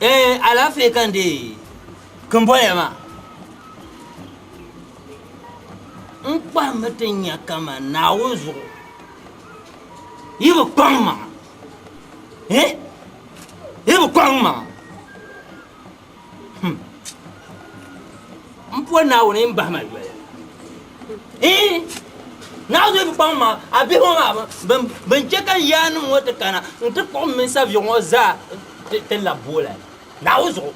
Eh, alaafee ka n deei Kambɔya maa. N kpahimmi ti nya kaman Naawuni zuɣu yi bi kpaŋ maŋa. Eh? Yi bi kpaŋ maŋa. Hmm. M po Naawuni n bahi ma yoli. Eh? Naawuni zuɣu yi bi kpaŋ maŋa, a bihi ŋɔ maa bɛn chɛ ka n yaannim ŋɔ ti kana nti kpuɣi m mini saviɣu ŋɔ zaa ti labi boola. Naawuni zuɣu.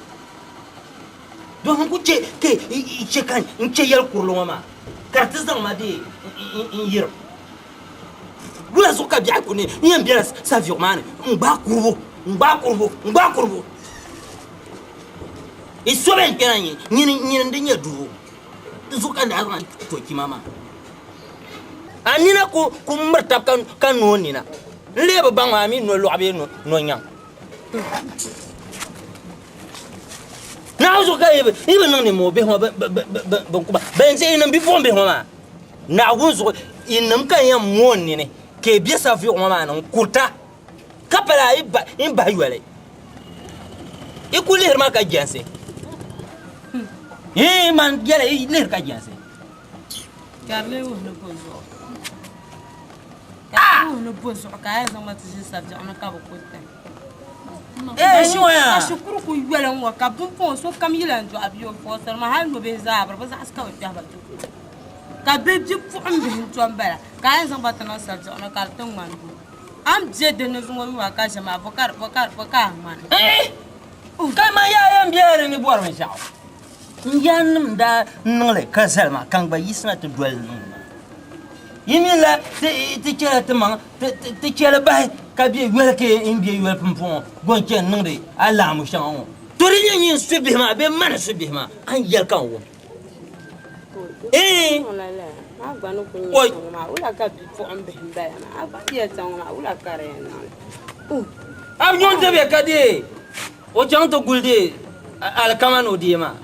Dɔn n ku chɛ ka yi chɛ ka n chɛ yɛl kurili ŋɔ maa, ka di ti zaŋ ma deei n yirim. Wula zuɣu ka biɛhigu ni n yɛn bela saviɛɣu maa ni n-gbaai kuribu, n-gbaai kuribu, n-gbaai kuribu? Yi so bɛn kpɛna nyɛ nyini, nyini n-di nyɛ dubu. Di zuɣu ka n daa zaŋ a to kpima maa. A nina ku miri tab ka no nina. N lee bi baŋ maa, a mi no lɔɣu bee no nyaŋ. Naawuni zuɣu ka yi bi niŋ nimmoo bihi ŋɔ bɛn ku ba bɛn ʒe yinim bipuɣimbihi ŋɔ maa. Naawuni zuɣu yinim ka n yɛn moon nini ka yi be saviɣu ŋɔ maa ni n-kurita, ka pala yi bahi yoli. Yi ku lihiri ma ka jɛnsi. Iin, man yɛla yi lihiri ka jɛnsi. Ka di lee wuhi ni bo zuɣu? Ka di wuhi ni bo zuɣu ka a yɛn zaŋ ma ti ʒini sabiɛɣu ni ka bi kuriti? Ka shikuru ku yoli n-ŋɔ ka pumpɔŋɔ sokam yi lan dɔɣi bia o fɔɔsiri ma hali nobihi zaa bɛ bi zaɣisi ka bɛ kpɛhi ba ti kuri. Ka bɛ bipuɣimbihi n-to m-bala ka a yɛn zaŋ ba ti niŋ sabiɛɣu ni ka di ti ŋmani doo. A ni be din ni zuŋɔ yuwa ka ʒe maa bɔ ka a ŋmani? Ka man yaa yɛn bela di ni bɔri binshɛɣu. N yaannim daa niŋ li ka zali ma, ka n gba yiɣisina ti doli niŋ ma. Yi mi la ti chɛla timaŋ ti chɛli bahi ka bɛ yoli ka n be yoli pumpɔŋɔ gɔn chɛ n-niŋdi alaamu shɛŋa ŋɔ. To di nyɛ nyin su bihi maa bee ma ni su bihi maa, a ni yɛli ka n wum. Iin! Oi! A bi nyoŋ dabiya ka deei o chaŋ ti guli deei alikama ni o deei maa.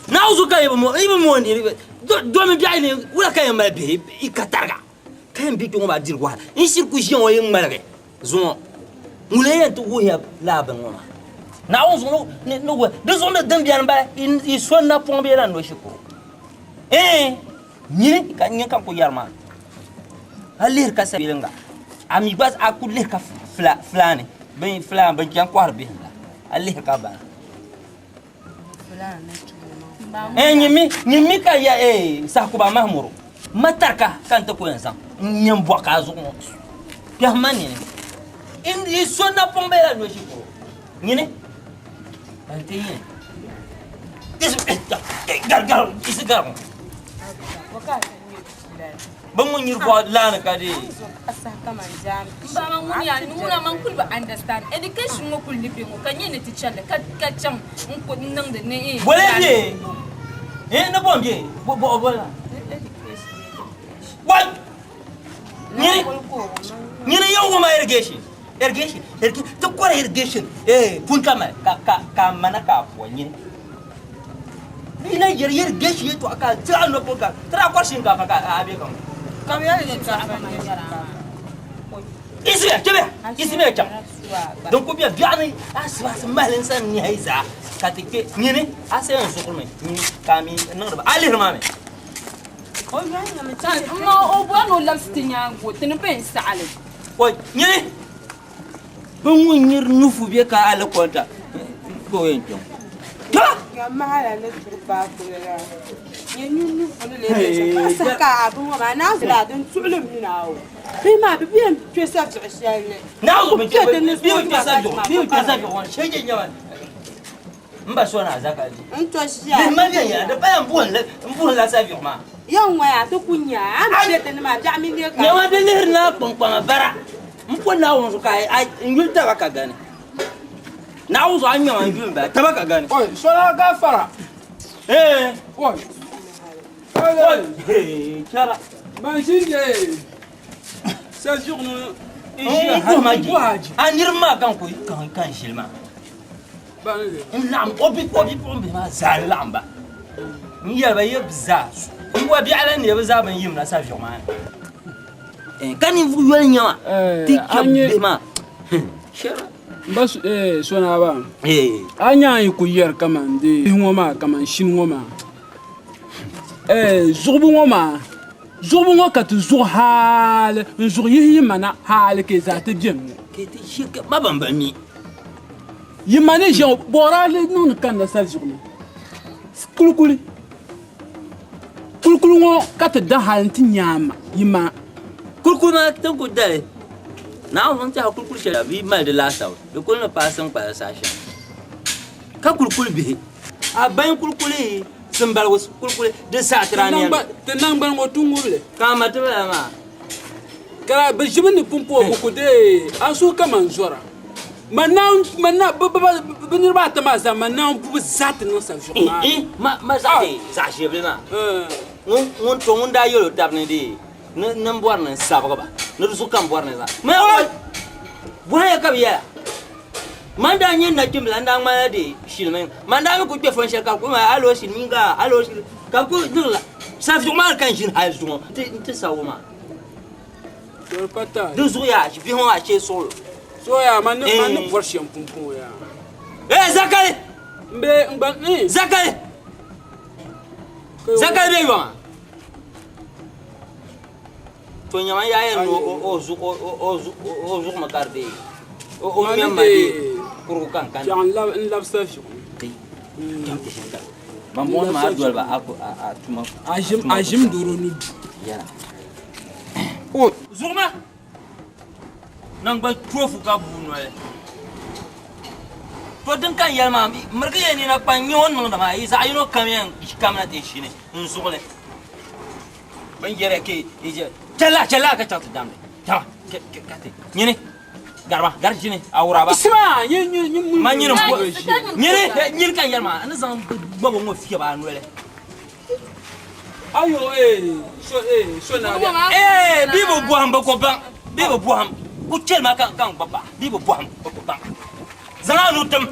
Naawuni zuɣu ka yi bi mooni domi biɛɣu ni wula ka yɛn mali bihi yi ka tariga ka yɛn be kpe ŋɔ maa diri wahala. N shiri ku ʒiya ŋɔ yi ŋmaligi zuŋɔ ŋuni yɛn ti wuhiya laa bini ŋɔ maa. Naawuni zuɣu ni wuhi di zuɣu ni din beni m-bala yi so napɔŋ bee la no shikuru. Ɛɛn! Nyini ka nyini ka n ku yɛri maa a lihiri ka sabilinga a mi gba a ku lihi ka fulaani bin fulaan bin chɛni kɔhiri bihim la a lihi ka bana eh nyimi nyimi ka ya eh sakuba mahmuru ma tarika ka n ti ku yɛn zaŋ n nyɛ n bɔɣi ka a zuɣu ŋɔ kpɛhi ma nini in yi so napɔŋ bee la no shikuru nyini ban ti nyini garigari isi gari ŋɔ Bɛ ŋun nyiri bɔɣu laani ka di. Baba ŋun yaa ni ŋuna man kuli bi understand education ŋɔ kuli ni be ŋɔ ka nyɛ ni ti chɛli ka ka chaŋ n ku niŋdi ni eh Bole bɛ eh ni bom bɛ bo bo bo la What nyini nyini yɛn wuma irrigation irrigation irrigation ti kɔri irrigation eh pun ka mali ka ka ka mana ka pɔ nyini Bɛ na yɛri yɛri geeshi yɛltɔɣa ka tiri a nɔpɔŋ ka tiri a kɔri shinkaafa ka a be ka ŋɔ. Isimiya kpɛmiya isimiya chaŋ din ku be biɛɣu ni asibaasi mahali n sani nihi zaa ka ti kpe nyini a sa yɛn zuɣurimi nyini ka a mi niŋdi ba a lihiri maa mi. M ma o bɔri ni o labisi ti nyaaŋa o ti ni bɛn saɣili. Oi nyini Bɛ ŋun nyiri nufu bɛ ka alikɔnta ka o yɛn kpɛm. To! Ka mahala ni turi paakuli la nyɛ nyu nufu ni lee bɛ shɛm ka saha ka a bini ŋɔ maa naa zila din tuɣili mi na o bihi maa bɛ bɛ kpɛ sabiɣu shɛli ni Naa bi kpɛ din ni bi kpɛ sabiɣu bi kpɛ sabiɣu ŋɔ shɛli nyɛma n ba so na zaka di n to ʒiya bihi ma viɛnyɛla di paya n buhim la sabiɣu maa yɛn ŋɔya ti ku nya a ni kpɛ din ni maa biɛɣu mini ka nyɛma di lihiri na kpaŋkpaŋa bara M po Naawuni zuɣu ka n yuli taba ka gani. Naawuni zuɣu a ni ŋmɛma n yuli m-bala taba ka gani. Oi, sola gafara. Eh. Oi. Oi. Hey, chara. Man ʒi ye. Sa zuɣu ni n ʒiya hali. A niriba maa ka n ku ka n ʒili maa. N laɣim o bipuɣimbihi maa zaa n laɣim ba. N yɛli ba yi zaa n wa biɛɣu la ni bɛ zaa bɛn yimla saviɣu maa ni. Ka ninvuɣ yoli nya ma ti kpɛbu bihi maa. N ba Sonaaba, a nya a yi ku yɛri kaman di bihi ŋɔ maa kaman shini ŋɔ maa, zuɣubu ŋɔ maa, zuɣubu ŋɔ ka ti zuɣu hali n-zuɣu yihi yi ma na hali ka yi zaa ti beni ŋɔ. Ma ban bi mi. Yi ma ni ʒiya ŋɔ, bɔra li niŋdi kanna sali zuɣu ni. Kulikuli, kulikuli ŋɔ ka ti da hali nti nya a ma, yi ma. Kulikuli maa ti ku dali. Naawuni tɛha kulikuli shɛli bɛ yi mali di laasabu, di kuli ni paai siŋkpala saha shɛm. Ka kulikuli bihi, a bain kulikuli, simbaligu kulikuli, di saha ti daa nɛmi. Ti naŋgbani ŋɔ ti ŋubi li. Ka a ma ti bala maa. Ka bɛ ʒimi ni pumpɔŋɔ bɛ ku deei a suhu kaman zɔra. Man Naawuni, man na, bɛ, bɛ, bɛ niriba ata maa zaa, man Naawuni pubu zaa ti niŋ saviɣu maa ni. Ma, ma zaɣ deei zaɣ ʒiɛbili maa. Ŋun, ŋun to ŋun daa yɛl o tab ni deei ni, ni m bɔri ni n sabigi ba, ni di zuɣu ka m bɔri ni zaŋ. Man o, bɔhaya ka bɛ yɛla. Man daa nyɛ nachimbila n daa ŋmanila deei shilimi. Man daa mi ku kpe fɔn shɛli ka bɛ kuli ma alo shiliminga, alo shili, ka bɛ kuli niŋ la saviɣu maa ni ka n ʒini hali zuŋɔ nti sabi o maa. Di zuɣu yaa bihi ŋɔ maa chɛ suɣulo. So yaa man ni man ni bɔri shɛm pumpɔŋɔ yaa. Ee Zakari! N be n gba ni. Zakari! Zakari be yɔŋa. To nyama yaa yɛn ni o zuɣu mi ka di deei. O ŋmɛm ma deei kurugu ka n kani. Chaŋ n labi saviɣu. Chaŋ ti ʒini ka ban bɔŋɔ maa doli ba a tuma. A ʒim doro ni du. Yɛla. Zuɣu ma naŋgban toofu ka bua noli. To din ka n yɛli maa, mirigi ya nina kpa n-nyɛ o ni niŋdi maa, yi zaɣ yino kam yɛn kamina ti ʒini n zuɣu ni. Bɛ ni yɛri ya ka yi je, chɛli chɛli ka chaŋ ti damdi. Chama, ka ti nyini, gariba, gari ʒini, awuraba. Isima, nyin, nyin, nyin, Ma nyini m-bo, nyini, nyini ka n yɛli maa, n ni zaŋ gbabo ŋɔ fiɛbi a noli. Ayo ee so ee so na bɛ. Ee bi bi bɔhim bi ko baŋ bi bi bɔhim ku chɛli ma ka ka n gbubi ba bi bi bɔhim bi ko baŋ zaŋ a nuu tim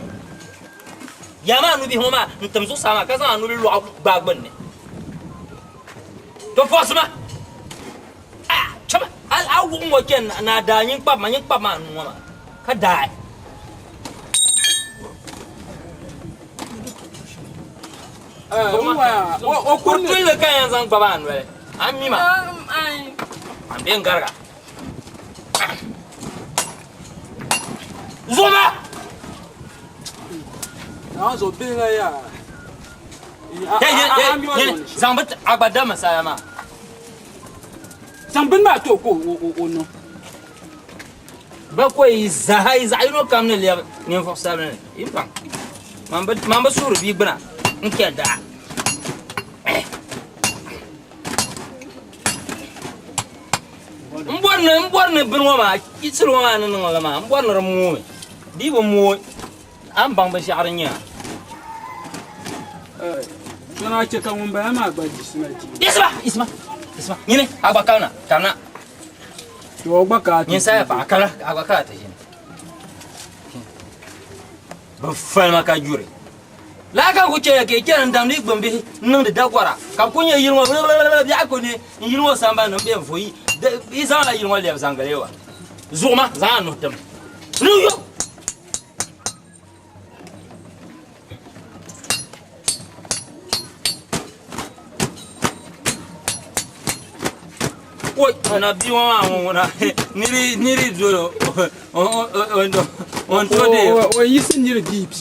yaa maa nubihi ŋɔ maa n tim zuɣusaa maa ka zaŋ a nubi lɔɣu gbaai gbunni to fɔɣisi ma a chɛma a wuɣi ŋɔ chɛni ni a daai nyin kpabi ma nyin kpabi ma a nuu ŋɔ maa ka daai. Kuri tulli ka yɛn zaŋ gbabi a noli a mi ma a bɛ n gariga zuɣu zaŋ bi a gba da masala maa zaŋ bini maa to ka o niŋ Bakɔi yi zaa yi zaɣ yino kam ni lɛbi ninvuɣ sabinli, yi baŋ man bi suhiri bia gbuna n-chɛ daa. M bɔri ni m bɔri ni bini ŋɔ maa, sili ŋɔ maa ni niŋ li maa, m bɔri ni di moomi. Di yi bi mooi, a ni baŋ binshɛɣu din nyɛ a. So naa chɛ ka ŋumbala maa gba yiɣisima di. Yiɣisima, yiɣisima, yiɣisima. Nyini, a gba kamina, kamina. To o gba ka a ti Nyini saya paɣa, kamina, a gba ka a ti ʒini. Bɛ falima ka juri. Laa ka ku chɛya ka yi chani n-damdi yi gbumbihi n-niŋdi dagɔra, ka bɛ ku nya yili ŋɔ biɛɣu ku ne n yili ŋɔ sambani ni m-be n-vo yi, yi zaŋla yili ŋɔ lɛbi zaŋgalewa. Zuɣu ma, zaŋ a nuhi tim. Niŋ yo! Oi, na bia ŋɔ maa ŋun ŋuna niri niri dolo o n to de o yiɣisi niri BP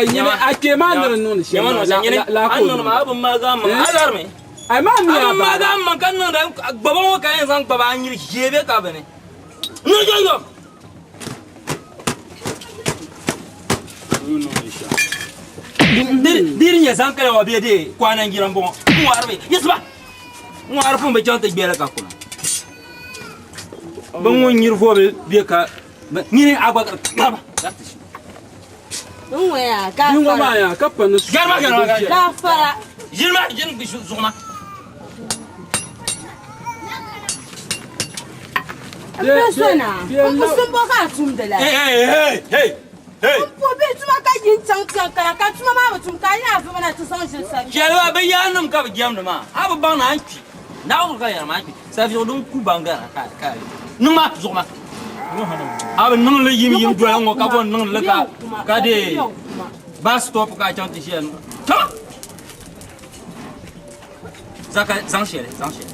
nyini a kpee maa ni di niŋdi shɛm maa laa ka o niŋdi maa a bi maagi a maŋa a lɔrimi a maa mi a bi maagi a maŋ ka niŋda gbaba ŋɔ ka yɛn zaŋ gbaba a nyiri ʒee bɛ ka bini niŋ yomyom Diri nyɛ zaŋ kala ŋɔ bee dee kwana n jira n bɔŋɔ n ŋɔhiri bi yiɣisiba n ŋɔhiri pun bi chaŋ ti gbɛli ka kuna bi ŋun nyiri vobi bɛ ka nyini a gba garba Binŋɔ maa yaa ka pa ni su garba garba garba ʒini ma ʒini zuɣu ma N sona, n simbo ka a tumdi la. N po bihi tuma ka yi n-chaŋ chaŋ kana ka tuma maa bi tum ka a yi a vuma na ti zaŋ ʒili saviɣu. Chɛli ba, bɛ yaannim ka bɛ jɛmdi maa, a bi baŋ ni a ni kpi. Naawuni ka yɛri ma a ni kpi. Saviɣu din ku baŋ gari ka a yi. Niŋ ma zuɣu ma. A bi niŋli yim yim doya ŋɔ ka bɔ niŋli ka ka de bus stop ka a chaŋ ti ʒiya tɔ zaka zaŋ shɛli zaŋ shɛli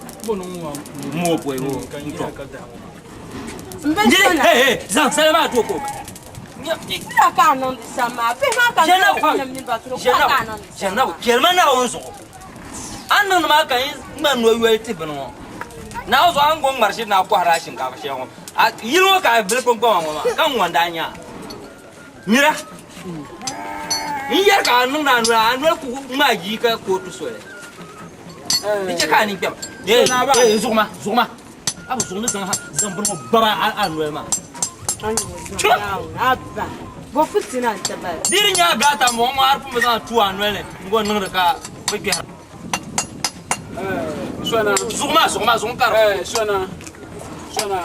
mo pɔi mo n tɔ Njiri hey hey zaŋ sali maa to ko Zainabu kpɛrima Naawuni zuɣu a ni niŋdi maa ka n ŋmani ni o yoli ti bini ŋɔ Naawuni zuɣu a ni go ŋmari shiri ni a kɔhiri a shinkaafa shɛli ŋɔ yili ŋɔ ka a bili kpunkpama ŋɔ maa ka n ŋɔndi a nyaa mira n yɛri ka a niŋdi a noli a noli ku ŋmaai jii ka kootu soli di chɛ ka a nini kpɛma zuɣuma zuɣuma A bi zuɣu ni zaŋ zaŋ bini ŋɔ gbabi a noli maa. Di di nyɛ a gaata m-bɔŋɔ ŋɔ a di pun bi zaŋ a tu a noli ni n-go niŋdi ka bɛ kpɛhira. Zuɣu maa zuɣu maa zuɣu n-kari. Sona, sona,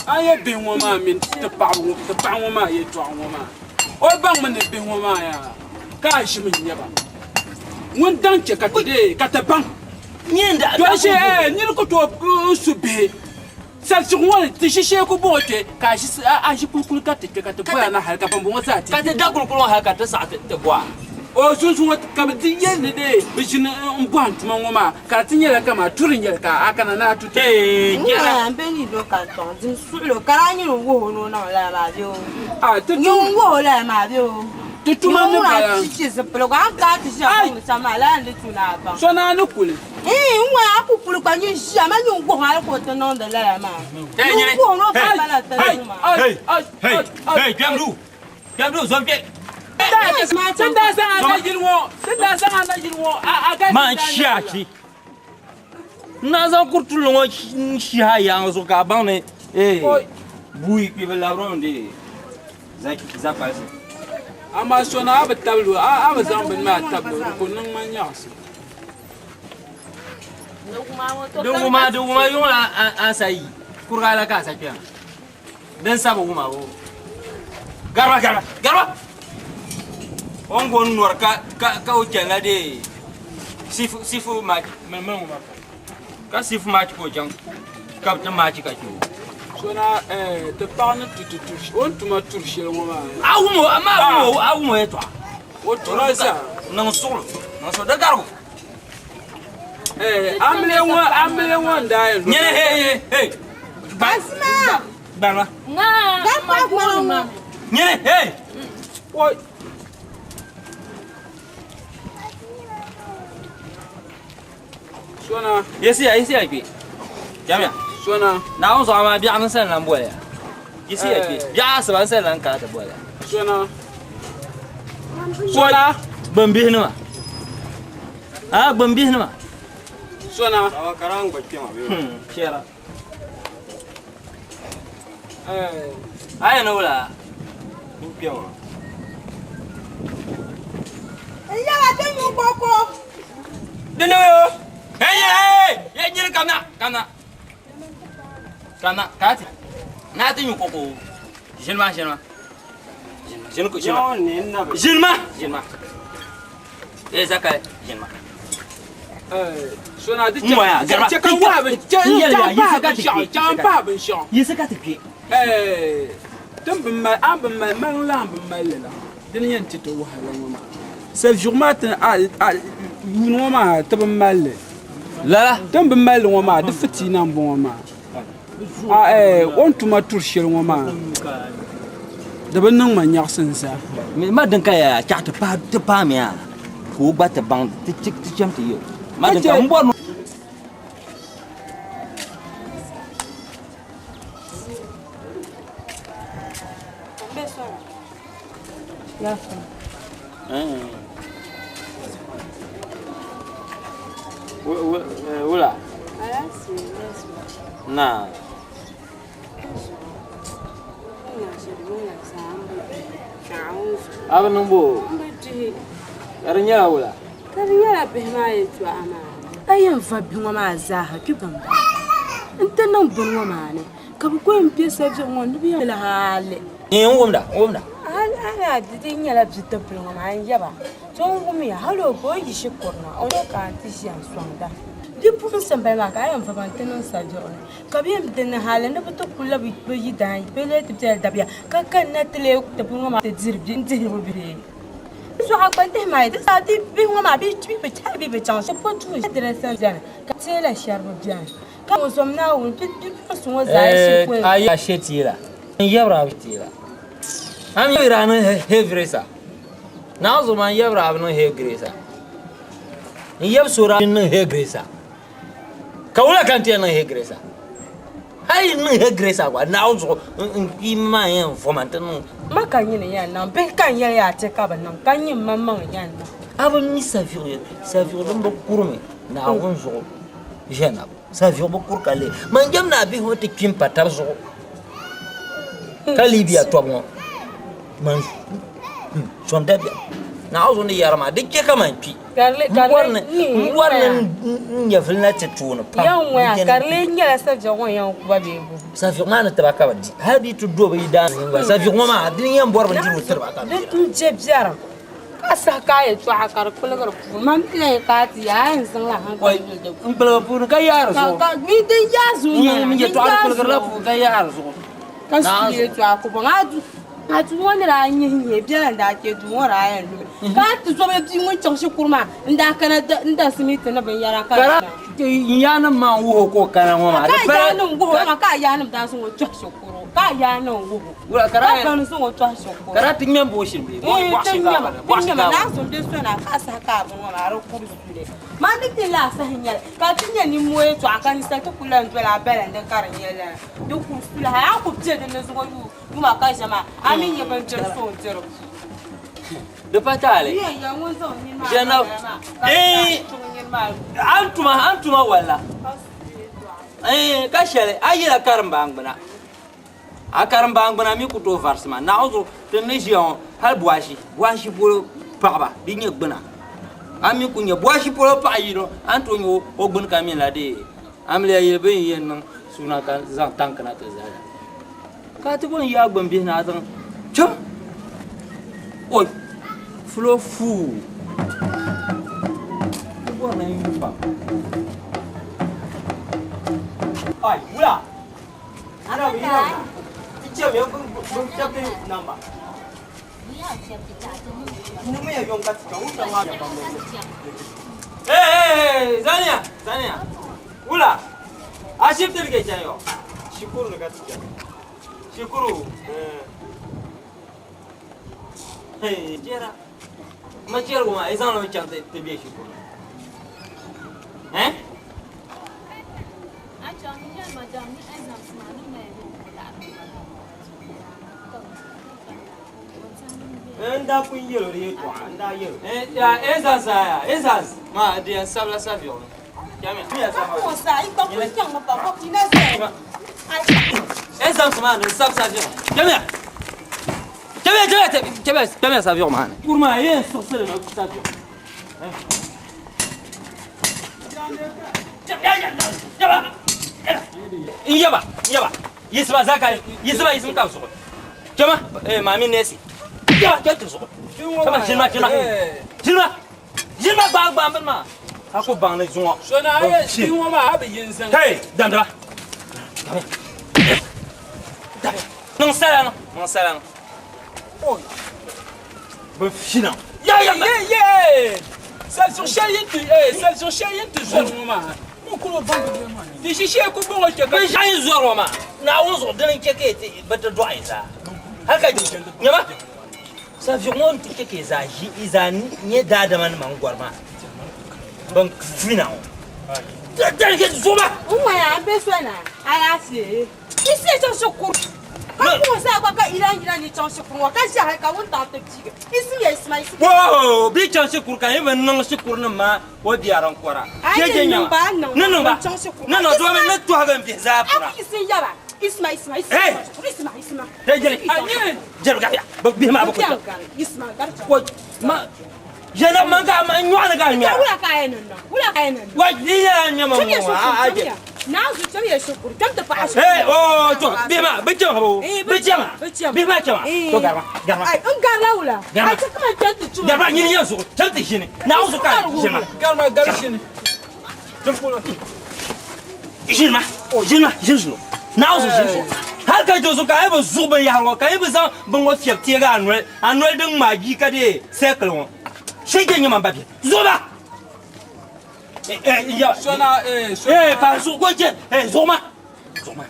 a yɛ bihi ŋɔ maa mini ti paɣa ŋɔ maa yɛltɔɣa ŋɔ maa, o baŋmi ni bihi ŋɔ maa yaa ka a ʒimi n-nya ba. Ŋun daŋ chɛ ka ti deei ka ti baŋ. Dɔɣi shee nir ku tooi su bihi salisigu ŋɔ ni ti ʒi shee ku bɔŋɔ kpe ka a ʒi kulikuli ka ti kpe ka ti bɔya na hali ka bambɔŋɔ zaa ti Ka ti da kulikuli ŋɔ hali ka ti saɣi ti bɔa. O sunsuun ŋɔ ka bɛ ti yɛli ni dee bɛ ʒini m-bɔhim tuma ŋɔ maa ka di ti nyɛla kaman turi n-nyɛli ka a kana ni a tu ti. N be ni do ka n tɔŋ dim suɣilo ka daa nyini n wuhi o ni o niŋ lala maa bee o nyini n wuhi o lala maa bee o. Ti tuma ni bala. Ti zipiligu a ni kana ti ʒiya baŋdi shɛm maa lala n-di tu ni a baŋ. So naa ni kuli. Iin n ŋɔya a ku kuli ka nyin ʒiya ma nyin wuhi hali ka o ti niŋdi lala maa. Nyin wuhi o ni o fa bala ti niŋ maa. Hey, hey, hey, kpɛmdu, kpɛmdu, zom kpe. Tin daa zaŋ a na yili ŋɔ, tin daa zaŋ a na yili ŋɔ, a galisi Man shi a chi. N naa zaŋ kuri tulli ŋɔ n-shihi a yaaŋa zuɣu ka a baŋ ni bui kpi bi labiri o n-deei zakpalisi. Amaa sona a bi tabili o, a bi zaŋ bini maa tabili o, di ku niŋ ma nyaɣisi. Di wuma, di wuma yuŋ la a sa yi, kuriga la ka a sa kpɛma. Din sa bi wuma o. Gariba, gariba, gariba! O ni go n-nɔri ka, ka, ka o chanila dee sifu, sifu match. Ka sifu match ka o chaŋ ka bɛ ti maachi ka chɛ o. So na eh, ti paɣa ni tu ti turi, o ni tuma turi shɛli ŋɔ maa. A wum o, amaa a wum o, a wum o yɛtɔɣa. O tuma zaa. Niŋ suɣulo, niŋ suɣulo, di garigu. Eh, amiliya ŋɔ, amiliya ŋɔ n-daa yɛn. Nyini, hey, hey, hey. Asma! Gbarima. Ŋaa, ma booni ma. Nyini, hey! Oi. Sona. Yisiya, yisiya kpe. Jamiya. Sona. Naawuni zuɣu amaa biɛɣu ninsal lan boli ya. Yisiya kpe. Biɛɣu asiba ninsal lan kana ti boli ya. Sona. Sona. Gbambihi nima. A gbambihi nima. Sona. Awa karan gba kpɛma bee. Shɛra. A yɛn ni wula? N kpɛma. N yɛla ti nyu koko. Di ni yo. Hey hey hey nyini kamna kamna. Kamna ka ti. Na ti nyu koko. Ʒini ma ʒini ma. Ʒini ma ʒini ma. Ʒini ma ʒini ma. Eh Zakari ʒini ma. Sona di chɛ ka wahi bin chɛ n pahi binshaɣu. Yiɣisi ka ti kpe. Ti ni bi mali a bi mali mali lan bi mali li la dini yɛn ti ti wahala ŋɔ maa saviɣu maa ti yuuni ŋɔ maa ti bi mali li lala ti ni bi mali li ŋɔ maa di fitiina n bɔŋɔ maa o ni tuma turi shɛli ŋɔ maa di bi niŋ ma nyaɣisim zaa. Ma din ka yaya chaɣ ti paamiya ka o gba ti baŋ ti cham ti yɛ o. Ma din ka m bɔri ni. Wula? Na. A bi niŋ bo? Ka di nyɛla wula? Ka di nyɛla bihi maa yɛltɔɣa maa. A yɛn va bihi ŋɔ maa zaaha kpi bambala nti niŋ bini ŋɔ maa ni ka bɛ ku yɛn be sabiɛɣu ŋɔ ni bɛ yɛn li hali. N wumda, n wumda. Hali a di nyɛla bidibbil ŋɔ maa n yaba, to n wumya hali o gba o yi shikuru na o ni kana ti ʒiya n-sɔŋda. Bipuɣinsi m-bala maa ka a yɛn va ba nti niŋ sabiɛɣu ni, ka bɛ yɛn di ni hali ni bɛ ti kuli la bɛ yidaan bɛ lee ti bela dabiya ka kanna ti lee ti bini ŋɔ maa ti diri bɛ n-dihiri bɛ bihi. Di zuɣu a gba n-dihi maa di zaa di bihi ŋɔ maa bɛ bi hali bɛ bi chaŋ shɛli polo duu adirɛsa beni ka teela shɛriba beni ka ŋun zom Naawuni bipuɣinsi ŋɔ zaa yi shikuru. A yi a she teela n yɛbiri a teela a mi yɛbiri a niŋ hɛgresa Naawuni zuɣu maa n yɛbiri a bi niŋ hɛgresa. N yab so daa niŋ hairdresser ka wula ka n ti yɛn niŋ hairdresser hali yi niŋ hairdresser gba Naawuni zuɣu n kpiimba maa yɛn voma n-ti niŋ. Ma ka nyini yɛn niŋ bihi ka n yɛli yaa ti ka bi niŋ ka nyini maŋmaŋ yɛn niŋ. A bi mi saviɣu yɛli saviɣu din bi kurimi Naawuni zuɣu ʒɛna saviɣu bi kuri ka lee man jɛm ni a bihi ŋɔ ti kpi m-pa tab zuɣu ka Libya tɔbu ŋɔ man zom dabiɛm Naawuni zuɣu ni yɛri maa di chɛ ka man kpi. N bɔri ni n nyɛvili na ti tooni pam. Ka di lee nyɛla saviɛɣu ŋɔ yɛn ku ba bee bu? Saviɛɣu maa ni tiba ka bɛ di. Hali bɛ yi ti do bɛ yidaana nini gba, saviɛɣu ŋɔ maa di ni yɛn bɔri bindirigu tiri ba ka bɛ dira. N je biɛrim ka saha ka a yɛltɔɣa ka di kpuligiri puuni. Man mi lahi ka a ti yaa, a yɛn zaŋla hankali yuli di N kpuligi puuni ka yaari zuɣu. Din yaai zuɣu m-bala. N yɛltɔɣa di kpuligirila puuni ka yaari zuɣu. Ka su yɛltɔɣa ku bɔŋɔ a du. A duu ŋɔ ni daa nyihi nyihi biɛla n-daa kpe duu ŋɔ daa yɛn lumi ka a ti zomi bia ŋun chaŋ shikuru maa n-daa kana n-da simiti ni binyɛra ka di na. N yaanima maa n-wuhi o ka o kana ŋɔ maa. Ka a yaanima wuhi o maa ka a yaanima daa zaŋ o tɔhi shikuru ka a yaanima wuhi o ka ba ni zaŋ o tɔhi shikuru. Ka daa ti ŋmɛ m-booi shim bee? Ii ti ŋmɛma ti ŋmɛma naa so m-be so na ka a saha ka a bini ŋɔ maa di kuri suli. Maa ni ti lahi saha n-nyɛli ka ti nya nimmoo yɛltɔɣa ka ninsali ti ku lan doli a balindi ka di nyɛ lala di kuri suli hali a ni ku be dinni zuɣu yuui. Yuma ka ʒe maa, a mi nyɛ bindiri so n-diri puu. Di pa taali. Ʒɛna a ni tuma a ni tuma walla ka shɛli a yila karimbaangbuna a karimbaangbuna mi ku tooi varisi ma Naawuni zuɣu ti ni ʒiya ŋɔ hali bɔashi bɔashi polo paɣaba di nyɛ gbuna a mi ku nyɛ bɔashi polo paɣa yino a ni tooi nyɛ o gbuni ka mi la dee amiliya yili bɛ ni yɛn niŋ suuna ka zaŋ tanki na ti zali. Ka ti bɔn yaa gbambihi ni a zaŋ chaŋ oi fulo fuu ti bɔri ni n yu pam. Ai wula wula bi yina ti chɛmi ya bin chɛbi namba niŋmi ya yom ka ti chaŋ wula maa Hey, hey, hey, zaniya, zaniya. Wula, ashibiti ni ka yi chani yɔ? Shikuru ni ka ti chani. Shikuru? Hey, jɛra. Ma chɛrigu maa, yi zaŋ li mi chaŋ ti be shikuru ni. Eh? N daa pun yɛl o di yɛltɔɣa, n daa yɛl o. Ya, exams aya, exams maa di yɛn sabila saviɛɣu ni. Exams maa ni sabi saviɛɣu. Chamiya. Chamiya, chamiya, chamiya, chamiya saviɛɣu maa ni. Kuri maa yɛn siɣisili na saviɛɣu. N yaba, n yaba. Yiɣisima zaka, yiɣisima, yiɣisima ka zuɣu. Chama, eh, maami nɛsi. Chama, chama ti zuɣu. Chama, ʒinima, ʒinima. Ʒinima, ʒinima gbaai gbaai bini maa. A ku baŋ ni zuŋɔ. So na a yɛn bia ŋɔ maa a bi yin zaŋ. Hey, damdiba. Niŋ sala niŋ, niŋ sala niŋ. Bɛ fina. Ya ya ye ye. Sali zuɣu shɛli yin ti eh sali zuɣu shɛli yin ti zɔri ŋɔ maa. Di ʒi shee ku bɔŋɔ chɛ ka. Binshɛɣu yin zɔri ŋɔ maa, Naawuni zuɣu dini n-chɛ ka yi ti bi ti dɔɣi yi zaa. Hal ka nyama saviɣu ŋɔ n-ti chɛ ka yi zaa ʒi yi zaa nyɛ daadamanima n-gɔri maa bɛn fina ŋɔ. Dali zuɣu maa. N ŋmaya n be so na alaafee. Yi siya chaŋ shikuru ka ku ŋɔ zaa gba ka Iran yina ni chaŋ shikuru ŋɔ ka ʒi hali ka wuntaŋ ti piigi. Isimiya isima isima. Woo! Bɛ yi chaŋ shikuru ka yi bi niŋ shikurunim maa o biɛri n kɔra. A yi ti niŋ ba, a niŋ Ni niŋ ba, chaŋ shikuru. ni niŋ domi ni tɔhigi m bihi zaa pura. A ku yiɣisi n-yaba isima isima isima Hey! isima isima. Hey, jɛri, jɛri gariya, bɛ bihi maa bi ku chaŋ. Isima gari chaŋ. Ko, ma, jɛna man ka ma nyɔɣu ni ka a ŋmɛra. Wula ka a yɛn niŋ? Wula ka a yɛn niŋ? Wa, di nyɛla n ŋmɛma Chamiya ŋɔ, shikuru, a, a, chamiya. Naanzu chamiya shikuru, cham ti paɣa shikuru. Hey, oh, to, bihi maa, bɛ chama o, bɛ chama, bihi maa chama. To, garima, garima. Ai, n garila wula? Garima. Ai, chɛ kaman cham ti tuma. Garima, nyini yɛn zuɣu, cham ti ʒini. Naawuni zuɣu ka a ʒini. Garima, gari ʒini. Ʒini ma, ʒini ma, ʒini zuɣu. Naawuni zuɣu ʒini zuɣu. Hal ka do so ka a yi bi zuɣu binyahari ŋɔ, ka yi bi zaŋ bini ŋɔ fiɛbi teegi a noli, a noli din ŋmaai bia ka deei circle ŋɔ. Shee je nyɛ man ba bihi. Zuɣu ba! Eh, pa zuɣu ko je, eh, zuɣu ma. Zuɣu ma.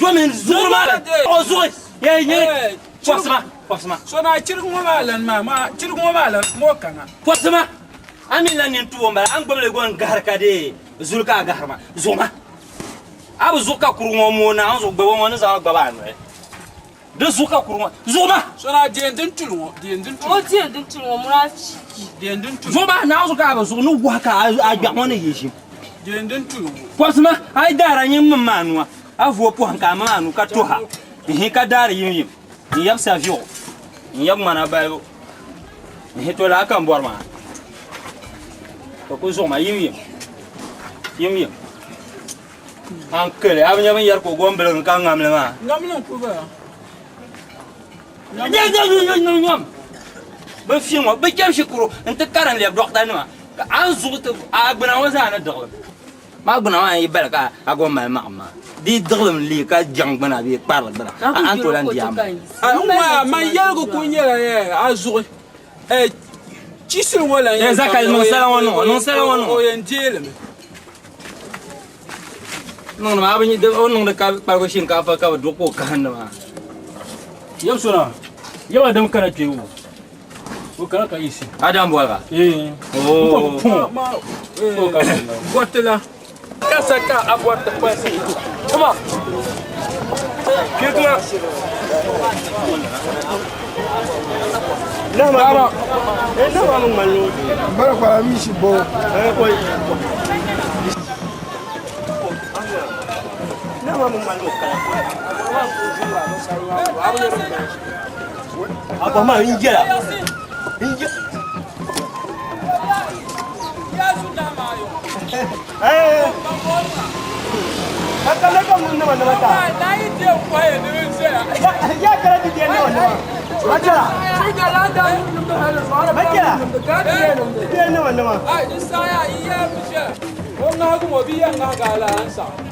Domin zuɣu ma, o zuɣu. Eh, nyɛ pɔbisi ma, pɔbisi ma. So na chirigi ŋɔ maa lan maa, maa chirigi ŋɔ maa lan ŋɔ kana. Pɔbisi ma. A mi lan nini tubo m-bala, a ni gbubi li gɔn gahiri ka deei zuli ka a gahiri ma. Zuɣu ma. A bi zuɣu ka kurugu ŋɔ mooi Naawuni zuɣu gbubi ŋɔ ni zaŋ a gbabi a noli. Di zuɣu ka kurugu ŋɔ zuɣu ma. So na deei din tuli ŋɔ, deei din tuli. O deei din tuli ŋɔ munafiki. Deei din tuli. Zuɣu ma, Naawuni zuɣu ka a bi zuɣu ni wahi ka a gbiɛɣu ŋɔ ni yi ʒim. Deei din tuli ŋɔ. Pɔbisi ma, a yi daara nyin mim ma a nua, a vooi pɔhim ka a mim a nuu ka tuha, n-hi ka daari yimyim, n-yab saviɣu, n-yab ŋmana balibu. N-hi to laa ka m bɔri maa. Ka ku zuɣu ma yimyim, yimyim. A ni kali, a bi nya binyɛri ka o gom biligim ka ŋam li maa. Ŋam li n-ku bala. Nyam! Bɛ fi ŋɔ, bɛ chani shikuru nti karim lɛbi dɔɣitanima, ka a ni zuɣu ti a gbuna ŋɔ zaa ni diɣilim. Maa gbuna maa n-yi bali ka a gom mali maɣim maa, di yi diɣilim li ka jaŋ gbuna bee kparili gbuna, a ni tooi lan di a maŋa. N ŋɔ man yɛligu kuli nyɛla a zuɣu chisili ŋɔ lan yɛn Zakari, niŋ sala ŋɔ niŋ o, niŋ sala ŋɔ niŋ o. O yɛn deei li mi. Niŋdi maa, a bi nya o ni niŋdi kparigu shinkaafa ka bɛ duɣi ka o kahindi maa. Yab sona, yab Adam kana kpe o. O kana ka yiɣisi. Adam boliga? Ee. Oh. Ma, gɔti la. Ka sa ka a bɔri ti kpansi. Kuma. Kirikima. Nama. Nama mi ŋmani o. Bala kwara mi shi bo. Nama mi ŋmani o kala. Abba ma n yɛla. N yɛla.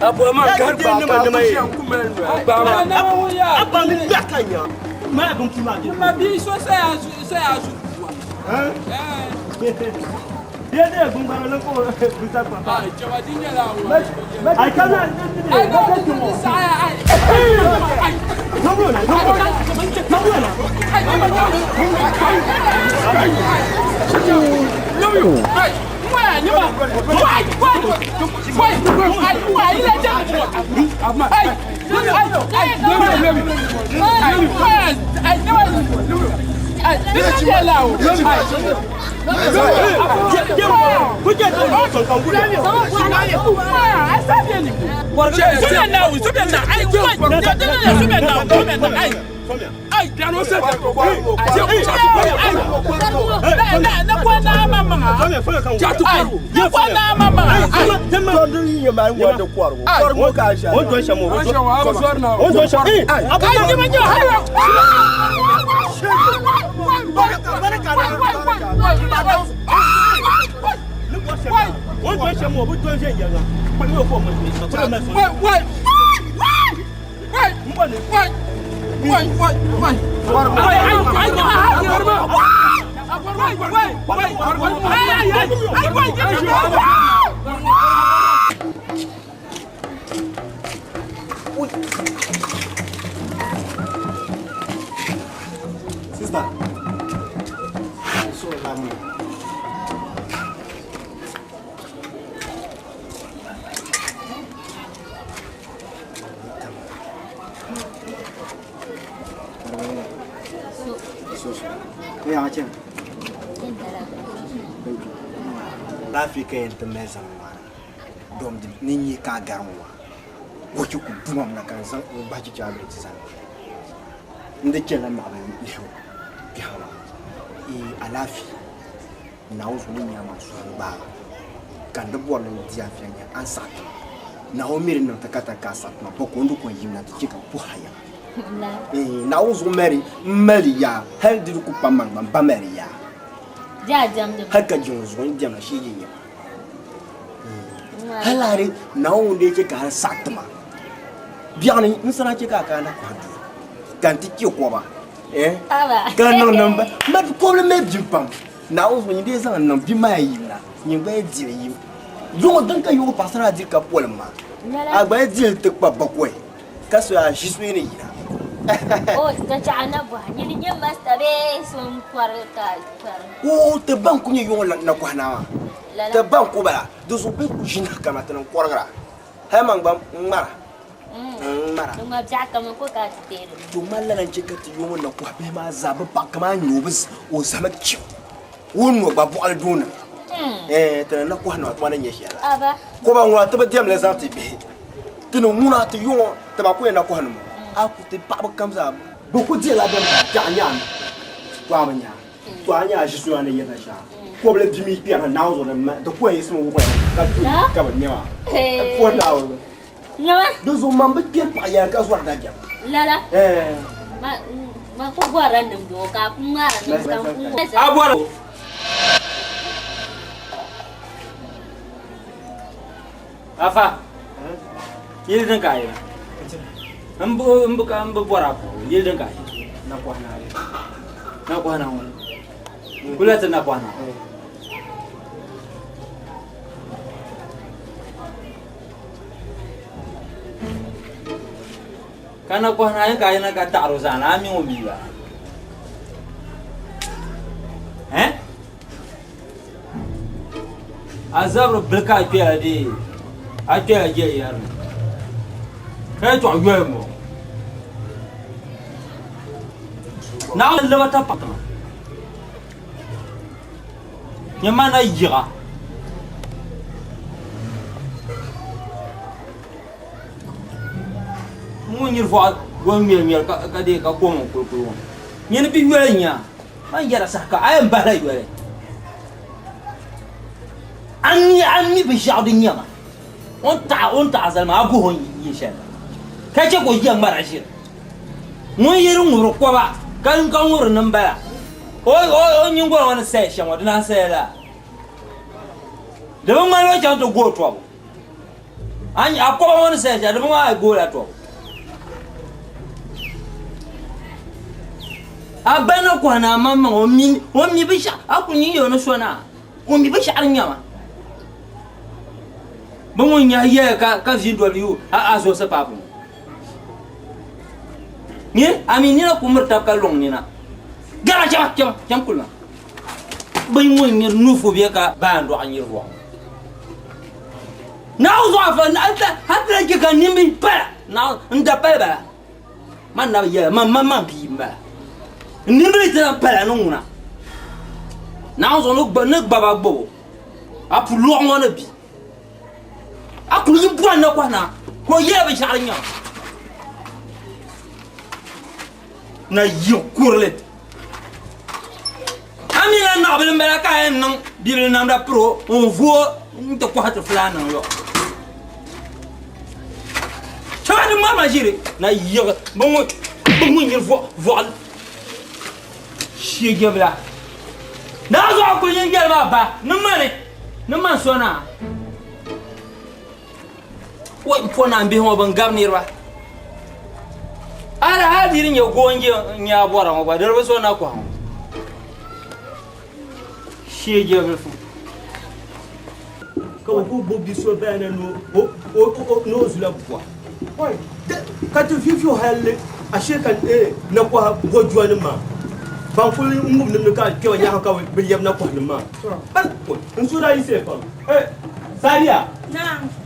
Abba ma gari ba ka Ma bi so saya zu saya zu. Ai jaba di nyɛla Ai no saya ai. Ai. Sister, so lami. Laafee ka yɛn ti mali zaŋ maa dom ni nyɛ ka a gari ŋɔ maa o chɛ ku dumam na ka n zaŋ n gbahi chicha bili ti zaŋ n di chɛla maɣaba lihibu biɛhigu maa ee alaafee Naawuni zuɣu ni nya maa suhu gbaai ka n di bɔri ni n di a viɛnyɛla a ni saɣi ti ma. Naawuni mi di niŋ ti ka tari ka a saɣi ti ma bɔko n di ko yim na ti chɛ ka puhi a yaŋa. Naawuni zuɣu mali m mali yaa hali di di ku pa man gba m ba mali yaa. Hali ka jiŋli zuɣu n diɛmda shee yi nya ma. Hali a di Naawuni ŋun lee chɛ ka a saɣi ti ma biɛɣuni n sani a chɛ ka a kana kɔhi duu ka n ti chɛ kɔba ka niŋ niŋ ba ma kɔbili mali bim pam Naawuni zuɣu nyin dee zaŋ niŋ bim maa yim na nyin gba yi dili yim yuŋ din ka yuŋ paɣasara a diri ka polim maa a gba yi dili ti kpa bakɔi ka so a ʒi suyi ni yina. O ka chaɣa na bɔha nyini nyɛ masta bee so n kɔri ka kɔri. O ti ban ku nyɛ yuŋ na kɔhi naa maa ti ban ku bala di zuɣu bɛ ku ʒi na kama ti ni kɔrigira hali man gba n ŋmara n ŋmara. Di ŋma biɛɣu kaman ko ka a ti teeri. To mali lala n-chɛ ka ti yuŋ na kɔhi bihi maa zaa bɛ paɣa kaman a nyɛ o zahima chibu o ni gba bɔɣili dooni ti ni na kɔhi nima tuma ni nyɛ shɛli la kɔba ŋuna ti bi diɛmli zaŋ ti bihi ti ni ŋuna ti yuŋɔ ti ba ku yɛn na kɔhi nima a ku ti paɣaba kam zaa bɛ ku dihila bɛn pahi biɛɣu nyaami to a bi nya to a nya a ʒi soya ni yirina shɛŋa kɔbili bia mi kpɛrina Naawuni zuɣu di ku yɛn yiɣisimi wuɣiya ka du ka bi nya maa puhi Naawuni di zuɣu man bi kpɛri paɣa yɛli ka zɔri dabiɛm lala man ku bɔrila nimdi ŋɔ ka a ku ŋmaari nimdi ka n ku A bɔri Afa yili din ka a yina n bi ka n bi bɔri a puhigu yili din ka a yina na kɔhi na ŋuni kula ti na kɔhi na ka na kɔhi na ka a yina ka taɣiri o zaani a mi ŋun bia ba eh a zabiri bili ka a kpɛla dee a kpɛla jɛli yɛri ni ka yɛltɔɣa yoli n bɔŋɔ naawuni laba ta paɣa tiŋa nyɛ ma na yiɣa ŋun nyiri vɔɣu o ŋmɛri ŋmɛri ka dee ka kom n kuli kuli ŋɔ nyini bi yoli nya man yɛra saha ka a yɛn bahila yoli a mi a mi binshaɣu din nyɛma o ni taɣi o ni taɣi zali maa a guhi o ni yi shɛli ka chɛ ka o ʒiya ŋmara ʒiri ŋun yi di ŋubiri koba ka ka ŋubiri nim bala o o nyingoli ŋɔ ni saya shɛm ŋɔ di naan saya laa di bi ŋmani o chaŋ ti gooi tɔbu a koba ŋɔ ni saya shɛm di bi ŋmani a goola tɔbu A ba na kɔhi ni a maŋmaŋ o mi o mi binshɛɣu a ku nyin yɛ o ni so na o mi binshɛɣu din nyɛma bɛ ŋun nyahi yɛya ka ka VW a a zuɣusi paapu ŋɔ nyɛ a mi nina ku miri tab ka lɔŋ nina gara chɛma chɛma chɛm kuli ma bɛ ŋun nyiri nufu bɛ ka baa n dɔɣi nyiri vɔɣu Naawuni zuɣu afa hali ti lahi chɛ ka nimbihi pala Naawuni n da pali bala Man na bi yɛla, man man man bia m-bala. N nimbili ti lan pala ni ŋuna. Naawuni zuɣu ni gbaba gbib o, a pulɔɣu ŋɔ ni bi. A kul yi bɔri nakɔhi na ka o yɛla binshɛɣu din nyɛ na yi kurili. A mi la naɣibili m-bala ka a yɛn niŋ bibili namda piri o n-vooi nti kɔhi ti fulaannima yɔ. Chɛba di ŋmari ma ʒiri na yiɣi bɛ ŋun yiri vɔɣili shiejibila. Naa zuɣu kuli yin yɛli maa ba ni mani ni man so naa. Wai m-po naa bihi ŋɔ bɛn gabi niriba. Hali hali di di nyɛ goonje n-nyɛ a bɔra ŋɔ gba di di bi so na kɔhi ŋɔ. Shiejibili. Ka o ku gbubi bi so bayana ni o zula bua. Ka ti vi vi o halli ashe ka nakɔha gojuanim maa ban kuli ŋubi nimdi ka kpɛba nyaɣi ka bi lɛbi nakɔhanim maa. N suhu daa yiɣisiya pam. Sariya,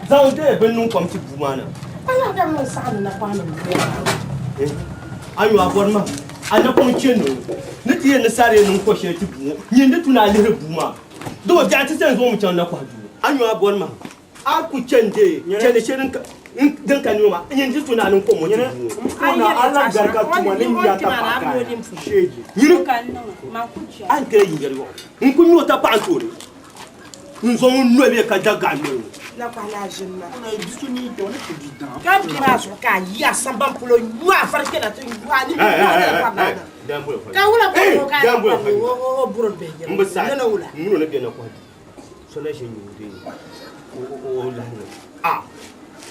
zaŋ dee bini niŋ kom ti bua maa na. A nyu a bɔri ma, a napɔŋ chani o ni ti yɛn ni sariya niŋ ko shɛli ti bua ŋɔ, nyin di tu ni a lihiri bua maa. Dama biɛɣu ti sani zuŋɔ mi chaŋ nakɔha duu. A nyu a bɔri ma, a ku chani dee chani shɛli din ka nima maa, nyin di tu ni a niŋ kom ŋɔ ti bua ŋɔ. Nyini a ni kpɛla yinyari yɔɣu n ku nyu o tapaɣa n tooni n zaŋ n noli bee ka da gaɣa noli ŋɔ. N bi saɣi n min o ni be nakɔha duu. So na ʒi n-nyuui o lahi niŋ. A!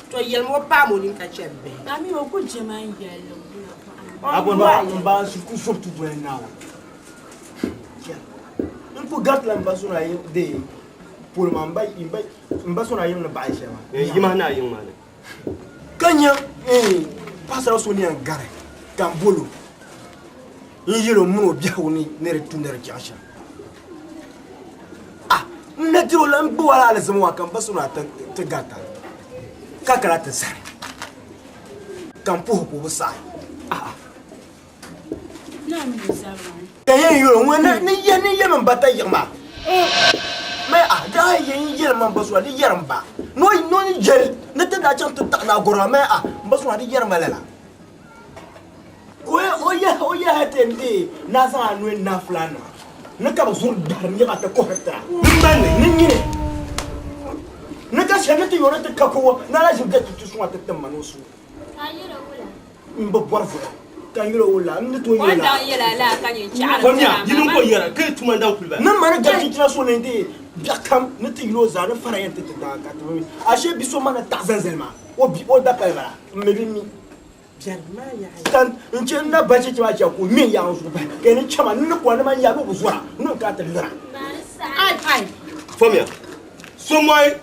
To yɛlimi o paam o nini ka chɛ bihi. A mi o ku je ma n-yɛli A bɔri ma n ba n suhu ku zobi ti doli Naawuni. N ku garitila m ba so na dee polo maa m ba so na yiŋ ni baɣa shɛli maa. Yi mahi ni a yiŋ maa ni. Ka nya paɣasara so ni yɛn gari ka n bol o n-yɛl o min o biɛhigu ni ni di tu ni di chaŋ shɛm. A n na diri o la n gbib a la alizama maa ka m ba so na ti garita ka kana ti zani ka m puhi o ka o bi saɣi. Ka yɛn yɛl o ŋɔ ni yɛli m ba tayiɣ maa a daa yɛn yɛli ma m ba suna di yɛri m ba ni o ni yɛli ni ti daa chaŋ ti taɣi ni a gɔri maa a m ba suna di yɛri ma lala ka o yɛli hal ti yɛn deei ni a zaŋ a noli naai fulaannima ni ka bɛ zuri gbahiri nɛma ti kɔhiri tira ni nyini ni ka shɛli ni ti yɔri ti ka ko ni a lahi ʒini bɛ ti suŋa ti tim ma ni o su. N bi bɔri vuhim ka n yɛl o wula n ni tooi yɛl a. Famiya, yi niŋ ka o yɛra, ka yi tuma n-daŋ kuli ba. Ni ma ni gari chinchina so ni n-deei biɛɣu kam ni ti yɛl o zaa ni fara yɛn ti ti daa ka ti bi mi. Ashee bi so ma ni taɣi zalizali maa, o bi o dapali bala, m mi bi mi. Ka n chɛ n na ba cheche maa chɛ ka o ŋme n-yaai n zuɣu bahi, ka yi ni chɛ ma n ni kɔri ni man yaa ni o bi zɔra, ni o kana ti lira. Famiya, so mɔhi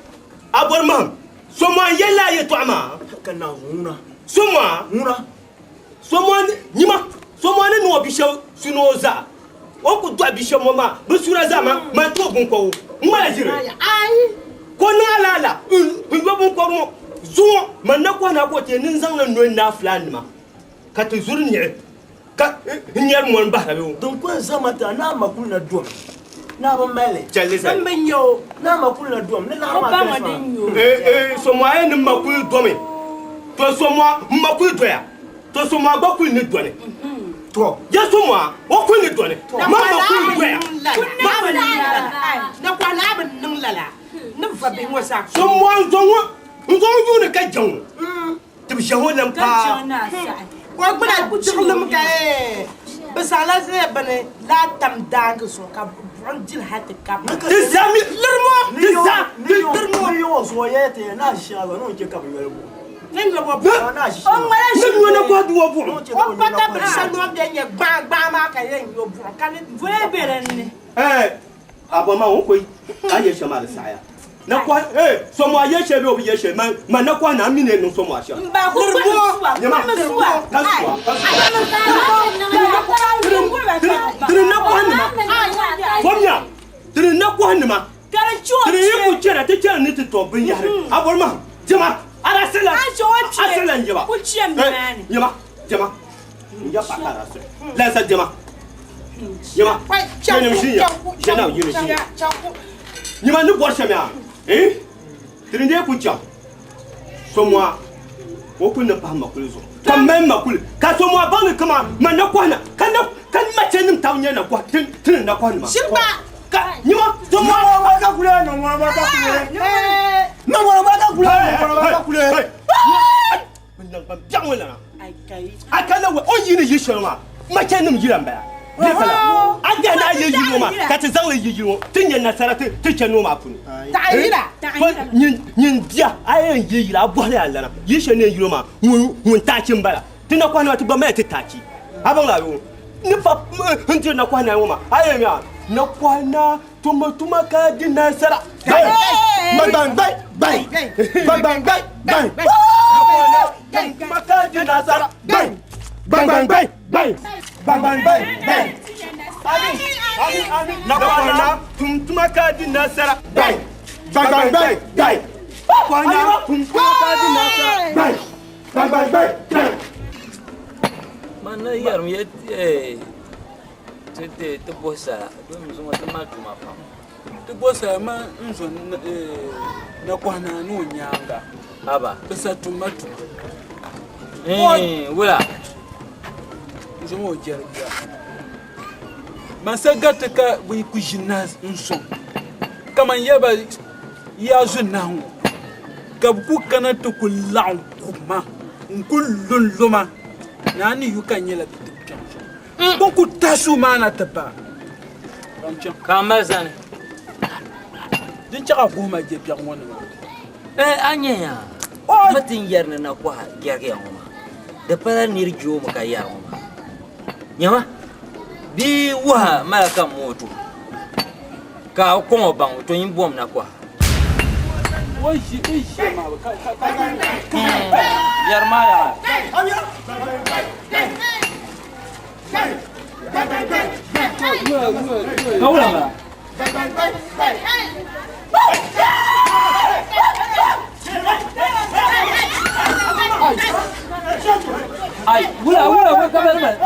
a bɔri mahim. Somoa n-yɛli a yɛtɔɣa maa. Ka Naawuni ŋuna. Somoa. Ŋuna. Somoa ni, nyima, Somoa ni niŋ o bi shɛb su ni o zaa. O ni ku dɔɣi bi shɛb ŋɔ maa, bɛ sura zaa maa, man ti o biŋkɔbigu. Ŋ-ŋmala ʒiri. Ka o niŋ alaala n-yo biŋkɔbiri ŋɔ. Zuŋɔ, man na kɔhi na ka o ti yɛn ni n zaŋla n noli naai fulaannima, ka ti zuri niɣi. Ka n nyari mɔri m-bahira bɛ o. Din kuli zama ti a naa ma kuli na dom naa bi mali li. Chɛli Din zali. bi nya o. Naa ma kuli na dom ni laɣiri maa kali sɔŋ. Ee, Somoa ni ma kuli domi. To Somoa m ma kuli doya. To Somoa gba kuli ni doni. To. Ya Somoa o kuli ni doni. Ma ma kuli doya. Na kɔhi naa bi niŋ lala ni va bihi ŋɔ zaa. Somoa n zo ŋɔ n zo n yuuni ka jaŋ ŋɔ. Ti bi ʒe ŋɔ lan paai. Ka o gbuna diɣilim ka bɛ zaŋla bini laa tam daangi zuɣu ka buɣim dili hal ti kabi. Ti za mi lirimo ti za ti lirimo. Ni yɔŋɔ zuɣu yɛya ti yɛn naa ʒi shɛŋa zuɣu ni o ni chɛ ka bɛ yoli buɣim. Ni yɔbɔ buɣim. O ŋmala ʒi ni yɔna kɔhi duwa buɣim. O pata bini shɛli ni o ni bɛ nyɛ gbaai gbaai maa ka yɛn yɔ buɣim ka ni Voli be din ni. A bɔ ma o ko a yɛ shɛm a di saɣaya na kɔhi ee sɔmɔ a yɛ shɛli bee o bi yɛ shɛli man man na kɔhi na a mi ni niŋ sɔmɔ a shɛm. N ba ku kpɛmi suwa Nyama kpɛmi suwa ka suwa ka suwa tiri na kɔhi nima fɔmiya tiri na kɔhi nima tiri yi ku chɛra ti chɛra ni ti tɔ binyahari a bɔri ma jama a daa siɣila a siɣila n jɛba nyama jama n ya pa ka daa siɣi lansa jama Nyama, yɛnim ʒiya, ʒɛna yini ʒiya. Nyama ni bɔri shɛm yaa, eh? Tiri dee ku chaŋ Somoa, o kuli ni pahi makuli zuɣu, ka mali makuli, ka Somoa baŋ ni kaman man na kɔhi na, ka na, ka machenim tab nyɛ na kɔhi, ti, ti ni na kɔhi nima. Ka, nyama, Somoa. Nɔŋɔrɔ ka kule, nɔŋɔrɔ ka kule, nɔŋɔrɔ ka kule, nɔŋɔrɔ ka kule. Bɛ naŋgban biɛɣu ŋɔ lana. A ka la o yi ni yi shɛli maa, machɛnim yila m-bala. Bɛ ka la. A biɛhi ni a yi yili ŋɔ maa, ka ti zaŋ li yi yili ŋɔ, ti nya nasara ti ti chani ŋɔ maa puuni. Nyin bia, a yɛn yi yili, a bɔhili a lana, yi shɛli ni yɛn yili ŋɔ maa, ŋun taachi m-bala. Ti nakɔhi nima ti gba mali ti taachi. A baŋ la yoo? Ni pa n-diri nakɔhi naa ŋɔ maa, a yɛn mi a nakɔhi naa tuma tuma ka di nasara. Gbangban gbai gbai gbangban gbai gbai Tuma ka di nasara. Gbangban gbai gbai gbangban gbai gbai. Nakɔna tum tuma ka di nasara. Gbai gbangban gbai gbai. Nakɔna tum tuma ka di nasara. Gbai gbangban gbai gbai. Man na yɛrim yɛ ti ti buhi sala domi zuŋɔ ti mali tuma pam. Ti bo sala ma n zo nakɔhi naa ni o nyaaŋa. Haba. Bɛ sa tumma tuma. Wula. N zo o jɛri bia. Man sa gariti ka bɛ yi ku ʒi nahi n-sɔŋ kaman yɛba yaa zo nahi ŋɔ ka bɛ ku kana ti ku laɣim ku ma n-ku lu n-lu ma naa ni yu ka n nyɛla bidib kpiɔŋ zuɣu. Bɛ ku tahi suu maa na ti ba. Ka a mali zani. Din chɛ ka guhima je biɛɣu ŋɔ ni maa. Eh, a nya ya, ma ti yɛri ni nakɔha gɛrigiya ŋɔ maa, di pala nir joomi ka yɛri ŋɔ maa. Nyama, bia wuha malaka mooto ka a kɔŋ o baŋ to yin bom nakɔha. O ʒi n ʒiya maa ka ka ka Yɛri maa yaa. Ka wula maa? Ai, wula wula wula ka bali bali.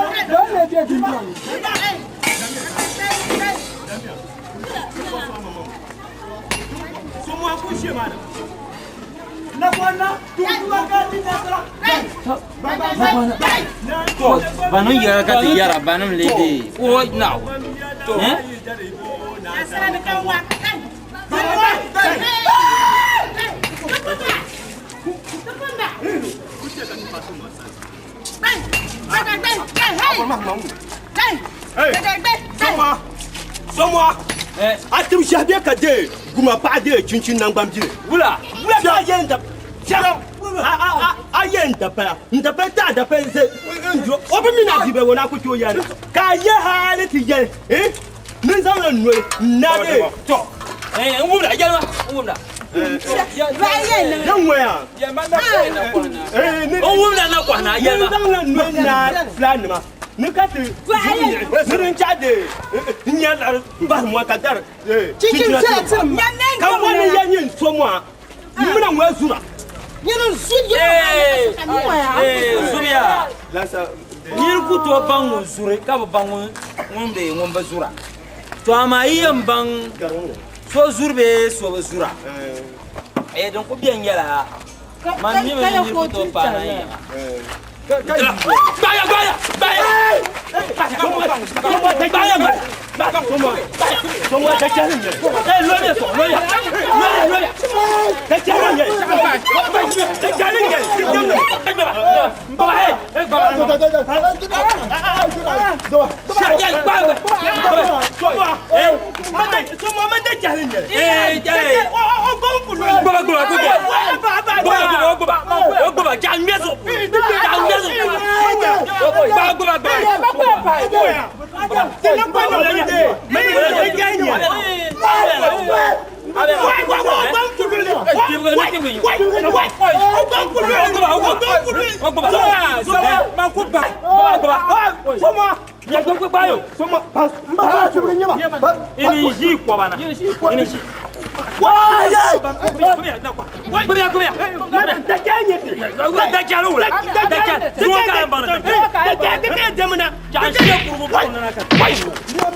To, banim yɛra ka ti yɛra banim lee dee. O naw. Eh? Sɔmɔ a tim shɛhi bɛ ka dee guma paɣa dee chinchin nangbani bili wula wula ka a yɛn da a yɛn da paya n da paya ta da paya n duro o bi mi na di bɛ wona ku tooi yɛli ka a yɛ hali ti yɛli ni zaŋ la noli n na dee to n wumda yɛlima n wumda Din ŋɔya n wumda na kɔhi na yɛlima ni zaŋ la noli na fulaannima ni ka ti ni din chaɣ dee n nya liɣiri bahi mɔri ka dari chinchina ka wani ya nyɛ n so mɔa n mina ŋɔya zura zuriya niri ku tooi baŋ ŋun zuri ka bi baŋ ŋun be ŋun bi zura to amaa yi yɛn baŋ so zuri bee so bi zura eh din ku beni nyɛla man mi mi niri ku tooi paai na yɛma gbaya gbaya gbaya gbaya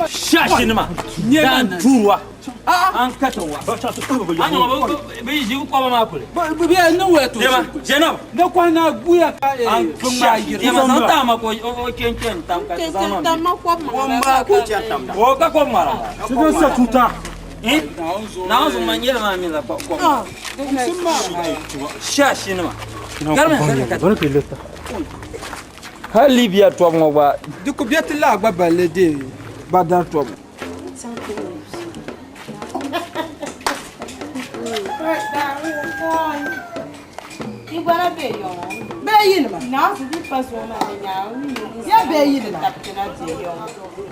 Shashinima dan turuwa an kata wa an yi bi ʒi kɔba maa kuli Bi ya niŋ waya to. Jema Jenab Ne kɔhi na guya ka an bi ŋmaa yiri. Jema zaŋ taama ka o chen chen tam ka ti zaŋ ma o ka ko ŋmara Sidon sa tuta. Naawuni zuɣu man yɛli maa mi la ko shashinima hali Libya tɔbu ŋɔ gba Di ku bɛ ti laa gba balli dee ba dari tɔbu.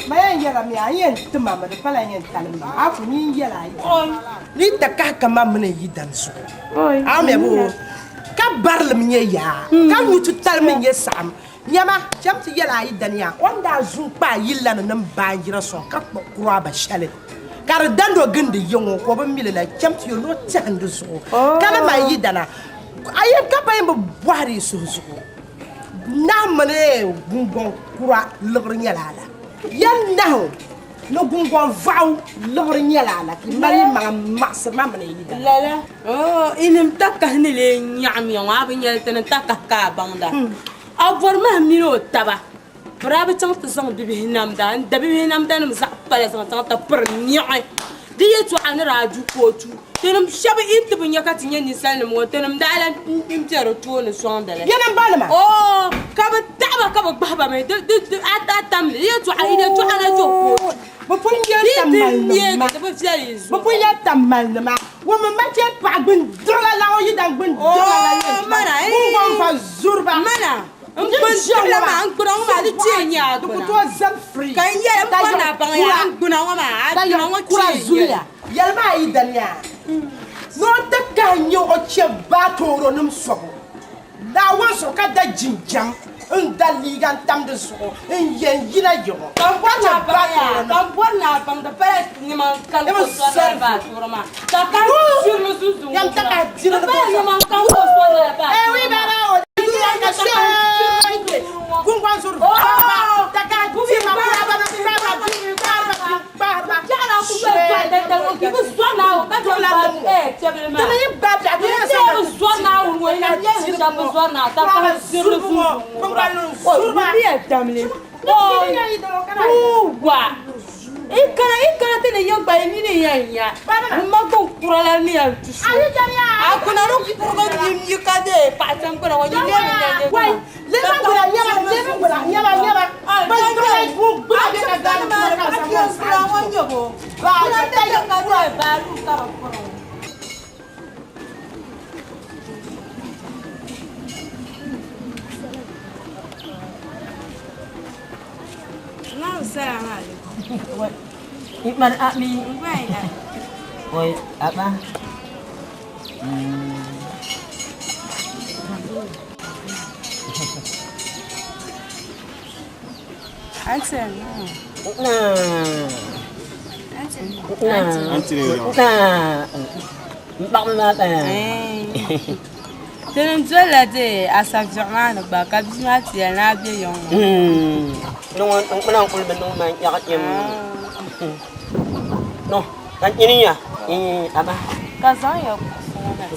Ma yɛn yɛla mi a yɛn ti ma mi di pala yɛn talim ba a ku nyin yɛla a yi ni takahi kama mini yi dan zuɣu a mi bo ka barilim nyɛ yaa ka nyutu talimi nyɛ saɣim nyɛma chɛm ti yɛla a yi dani yaa o ni daa zuŋ kpa a yilla ni nim baanjira sɔŋ ka kpuɣi kuraaba shɛli ka di dando gindi yiŋɔ ka o bi mili la chɛm ti yɛli ni o tɛhim di zuɣu ka ni ma yi dana a yɛn ka pa yɛn bi bɔhiri yi suhu zuɣu nahu mini gungɔŋ kura liɣiri nyɛla ala yɛn nahu ni gungɔŋ vaɣu liɣiri nyɛla ala ka yi mali yi maŋa maɣasiri ma mini yi dana. Lala inim takahi ni lee nyaɣim ya ŋɔ a bi nyɛli ti ni takahi ka a baŋda a bɔri mahi mini o taba bɛ daa bi chaŋ ti zaŋ bibihi namda n da bibihi namdanim zaɣ pala zaŋ chaŋ ti piri niɣi di yɛtɔɣa ni daa du kootu tinim shɛba yi ti bi nya ka ti nyɛ ninsalinim ŋɔ tinim daa lan m be di tooni sɔŋdi li Yɛli m-balima. Oo ka bɛ taɣi ba ka bɛ gbahi ba mi di a tamli di yɛtɔɣa yi yɛtɔɣa na do kootu. Bɛ pun yɛli tamalinima. Bɛ pun yɛli tamalinima. Wummi ma chɛ paɣa gbundirila la o yidan gbundirila la yɛn ti ma. Gungɔŋ va zuriba. Mana, n gbundirila maa, n gbuna ŋɔ maa di chɛ nyɛ a Di ku gbuna. tooi zani free. Ka n yɛli n bɔri ni a baŋ yaa n gbuna ŋɔ maa, a gbuna ŋɔ kura chɛ nyɛ. zuliya. Yɛlimi a yidan yaa ni o ti kahi nyɛ o chɛ baatooronim sɔbu. Naawuni zuɣu ka da jinjam n-da liiga n-tam di zuɣu n-ye n-yina yiŋɔ. Ka n bɔri ni a baŋ yaa, ka n bɔri ni a baŋ di pala nima n-kani ka o sɔri lala baatooro maa, ka ka diri li zunzun ŋɔ ŋuna. Di pala nima n-kani ka o sɔri lala baatooro maa. Tini dolila de asabiɛɣu maa ni gba ka bia maa ti yɛli ni a be yiŋ ŋɔ. Ka zaŋ ya kuɣusi ŋɔ na ti.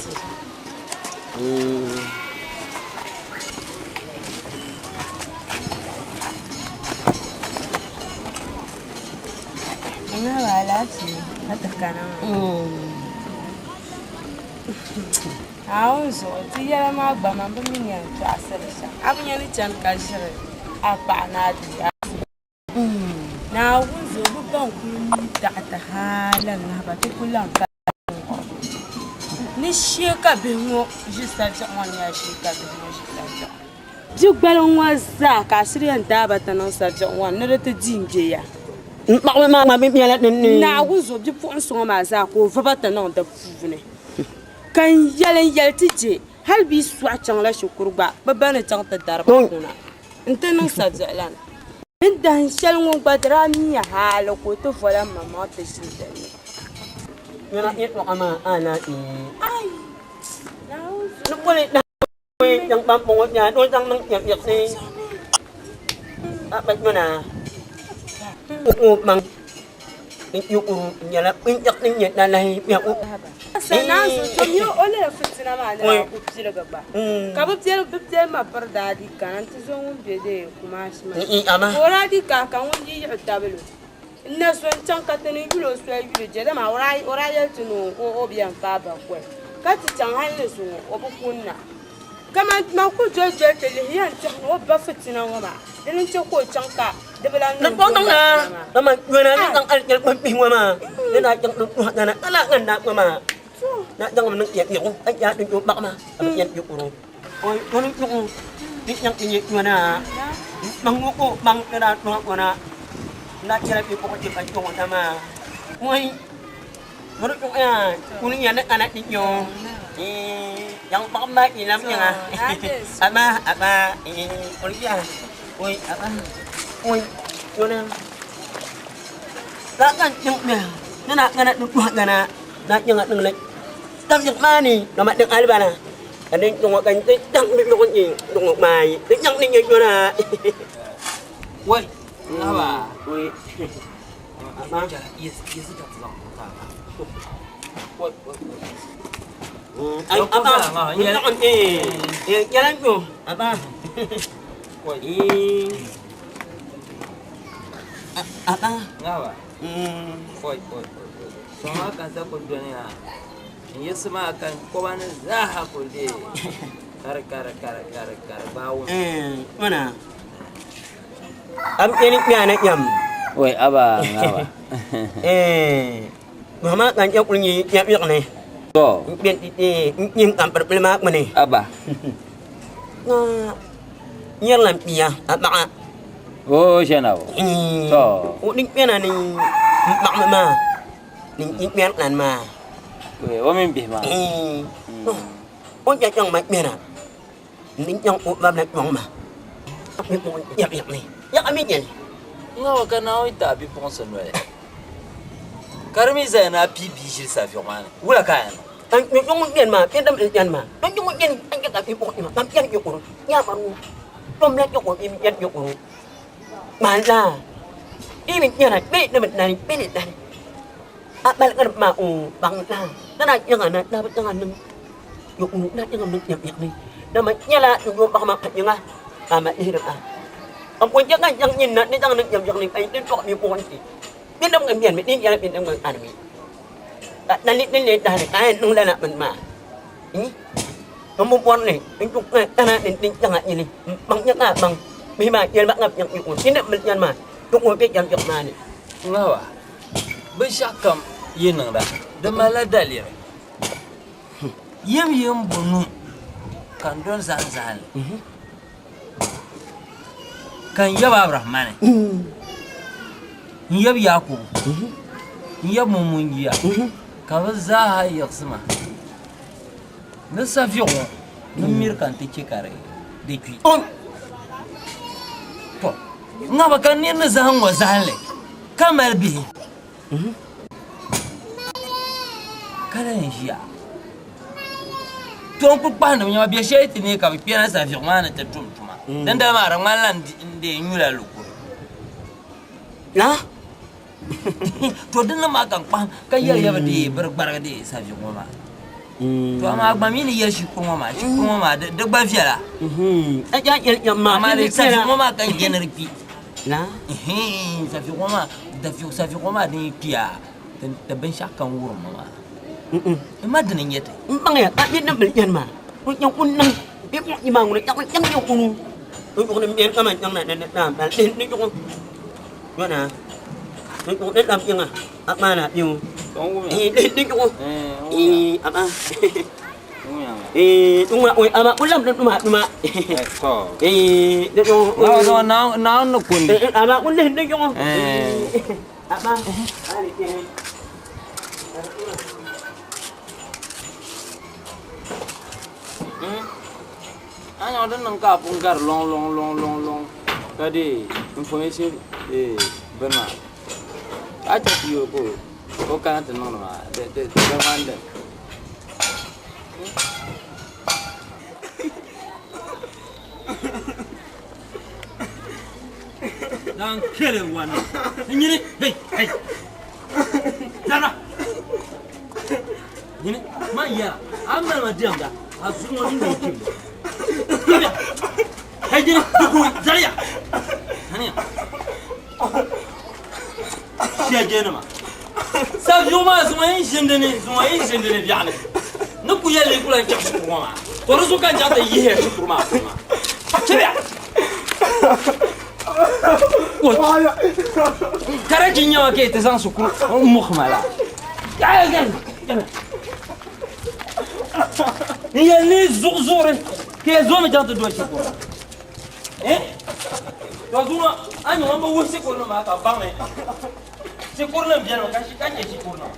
N nya ba alaafee ka ti kana maa. Naawuni zuɣu ti yɛla maa gba man bi mi ni yɛn tɔɣisiri shɛm. A bi nya ni chani ka ʒiri a paɣa ni a bia. Naawuni zuɣu bɛ ban kuli mi taɣi ti hali lan ŋahi ba ti ku lan ka ni shee ka bihi ŋɔ ʒi sabiɛɣu ŋɔ ni nyɛla shee ka bihi ŋɔ ʒi sabiɛɣu. Bia gbaliŋ ŋɔ zaa ka a shiri yɛn daai ba ti niŋ sabiɛɣu ŋɔ ni ni di ti di n-gbe ya. Naawuni zuɣu bipuɣinsi ŋɔ maa zaa ka o va ba ti niŋ di puuni. Ka n yɛli n yɛli ti je, hal bɛ yi sɔɣi chaŋla shikuru gba, bɛ ba ni chaŋ ti dari ba kuna nti niŋ sabiɛɣilana. Ni dahin shɛli ŋun gba di daa miya hali ka o ti vola m-maŋmaŋ ti ʒini din ni. O lala fitina maa ni daa ku piligi gba ka bɛ biɛli ma piri daa di kana nti zo ŋun be dee Kumasi maa ka o daa di kahi ka ŋun yi yiɣi tabili o n na zo n-chaŋ ka ti ni yuli o soli yuli je dama o daa yɛli ti ni o bi yɛn faai bakɔi ka ti chaŋ hali ni zuŋɔ o bi kunna. Kaman man kul doli doli ti lihi ya n-tɛhi ni o ba fitina ŋɔ maa, dini n-chɛ ka o chaŋ ka di bi lan niŋ o ba fitina maa. Wai aba ŋaba. Eh, Muhammad kan chɛ kuli nyɛ yɛɣini. To. N kpɛ n nyɛ n kampiri maa kpuni. Aba. Ŋa nyɛrila n kpiya a paɣa. O shɛna o. To. O di kpɛna ni n paɣaba maa ni n kpɛri tani maa. O mini bihi maa. O chɛ chaŋ ma kpɛna ni chaŋ o babila kpɛŋ maa. Yaɣa mi nyɛli. Ŋa ka Naawuni ti a bipuɣinsi noli, ka di mi zaya ni a pii bia ʒili saviɛɣu maa ni, wula ka a yɛn niŋ? Ka n kpɛ ŋun kpɛni maa, kpɛ dam n kpɛni maa, ka n kpɛ ŋun kpɛni ka n chɛ ka bipuɣinsi maa ka n kpɛri kpɛ kuro, yaa mani ŋɔ, tom la kpɛ kuro, n kpɛri kpɛ kuro, maa laa, yi mi kpɛra kpɛ ni bi nani kpɛ ni nani, a kpalikiri maa o baŋ laa, ka na kpɛŋa na na bi kpɛŋa niŋ kpɛ kuro, na kpɛŋa niŋ kpɛ kpɛri, dama nyɛla n yo paɣa maa ka kpɛŋa ka a ma lihiri ba. Ka pun chɛ ka n chaŋ nyin na ni zaŋ niŋ nyɛviɛɣu ni ka yi ti dɔɣi bipuɣinsi. Bɛ nim gba bɛni mi, di ni nyɛla bɛ nim gba kani mi. Ka nali din lee tahili ka a yɛn niŋ lala bini maa. N bi bɔri ni n ku kana ni n chaŋ a nini m-baŋ ya ka a baŋ bihi maa yɛli ba ka bɛ chaŋ ti o. Di ni bili chani maa, ti o be nyɛviɛɣu maa ni. Ŋahiba, binshɛɣukam yi niŋda, di malila daliri. Yim yim bo nu ka n doli zahim zahim li. Ka n yab Abrahamani, n yab Yaakubu, n yab Mummunjia, ka bɛ zaaha yiɣisi ma ni saviɣu ŋɔ ni miri ka n ti chɛ ka di kpi. Tɔ! Ŋaba ka nir ni zahim ŋɔ zahinli ka mali bihi, ka lahi ʒiya. To n kuli kpahindi bi nyɛma bɛ shɛli ti neei ka bi kpɛna saviɣu maa ni ti tum tuma dindali maa di ŋmanila n dee nyula lukuri La to dinni maa ka n kpahim ka yɛli ya bi dee bi di gbarigi dee saviɣu ŋɔ maa to amaa gba mi ni yɛli shikuru ŋɔ maa shikuru ŋɔ maa di gba viɛla amaa di saviɣu ŋɔ maa ka n je ni di kpi La saviɣu ŋɔ maa saviɣu ŋɔ maa din yi kpiya ti binshɛɣu kam wurim maa Ma dini n-nyɛ ti. N baŋya ka bɛ niŋ bini chani maa, o chaŋ o niŋ bɛ buɣi maa ŋuni chaŋ chaŋ yɛ kunu o zuɣu ni bɛni kaman chaŋ na ni na bali ni ni zuɣu yɔna ni zuɣu ni lam yiŋa a kpaa na bɛ o ni ni zuɣu a ma duma ama o lam ni duma duma ni zuɣu Naawuni ni kundi ama o lihi ni zuɣu a ma A nyaŋ din niŋ ka a pun gari lɔŋ lɔŋ lɔŋ lɔŋ lɔŋ ka deei information bini maa a chɛ ti yo ka o kana ti niŋdi maa di ŋmani dini. Dan kele wani. Nyini, hey, hey. Zara. Nyini, ma yɛra, a mali ma diɛmda, a zuɣu ŋɔ ni kim. Hey, nyini, duku, zariya. Haniya. Shia jɛnima. Saviu maa zuŋɔ yin ʒindi ni, zuŋɔ yin ʒindi ni biɛɣuni. Ni ku yɛli ni ku lan chaŋ shikuru ŋɔ maa. To di zuɣu ka n chaŋ ti yihi ya shikuru maa puuni maa. Chɛliya! Karachi n-nyɛ ma ka yi ti zaŋ shikuru m-muɣi ma la. N yɛli ni zuɣu zuɣuri ka ya zomi chaŋ ti doli shikuru. Eh? To zuŋɔ a nyɛ ŋun bi wuhi shikuru nim maa ka baŋ ni shikuru nim beni mi ka chɛ shikuru nim.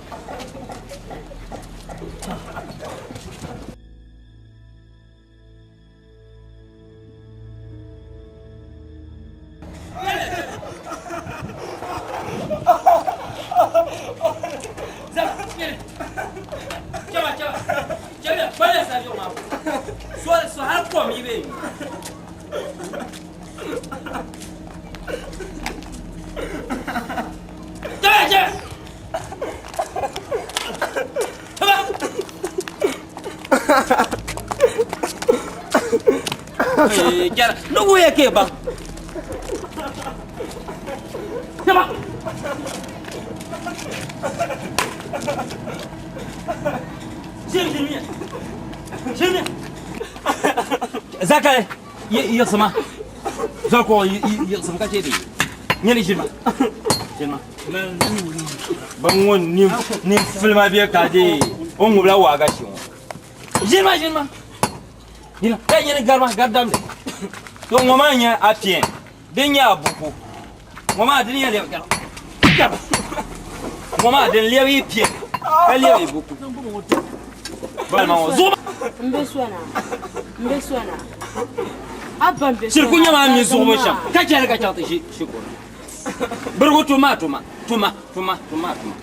Ni wuya ke ba. Chaba. Jim jim. Jim. Zaka yiɣisima. Zɔri ko yiɣisimi ka chɛ di. Nyɛli ʒirima. Ʒinima. Ban ŋɔ nin filima bɛ ka de o ŋubila waagashe ŋɔ. Ʒinima ʒinima. Ʒinima. Ka nyini garima gari damdi. To ŋɔ maa nyɛ a pien din nyɛ a buku. Ŋɔ maa din nyɛ lɛbi garima. Ŋɔ maa din lɛbi yi pien ka lɛbi yi buku. Balima ŋɔ zuɣu. N be sona. N be sona. A ba n be sona. Shiriku nyɛ maa mi zuɣu shɛm ka chɛli ka chaŋ ti ʒi shikuru. Birigu tuma tuma tuma tuma tuma tuma.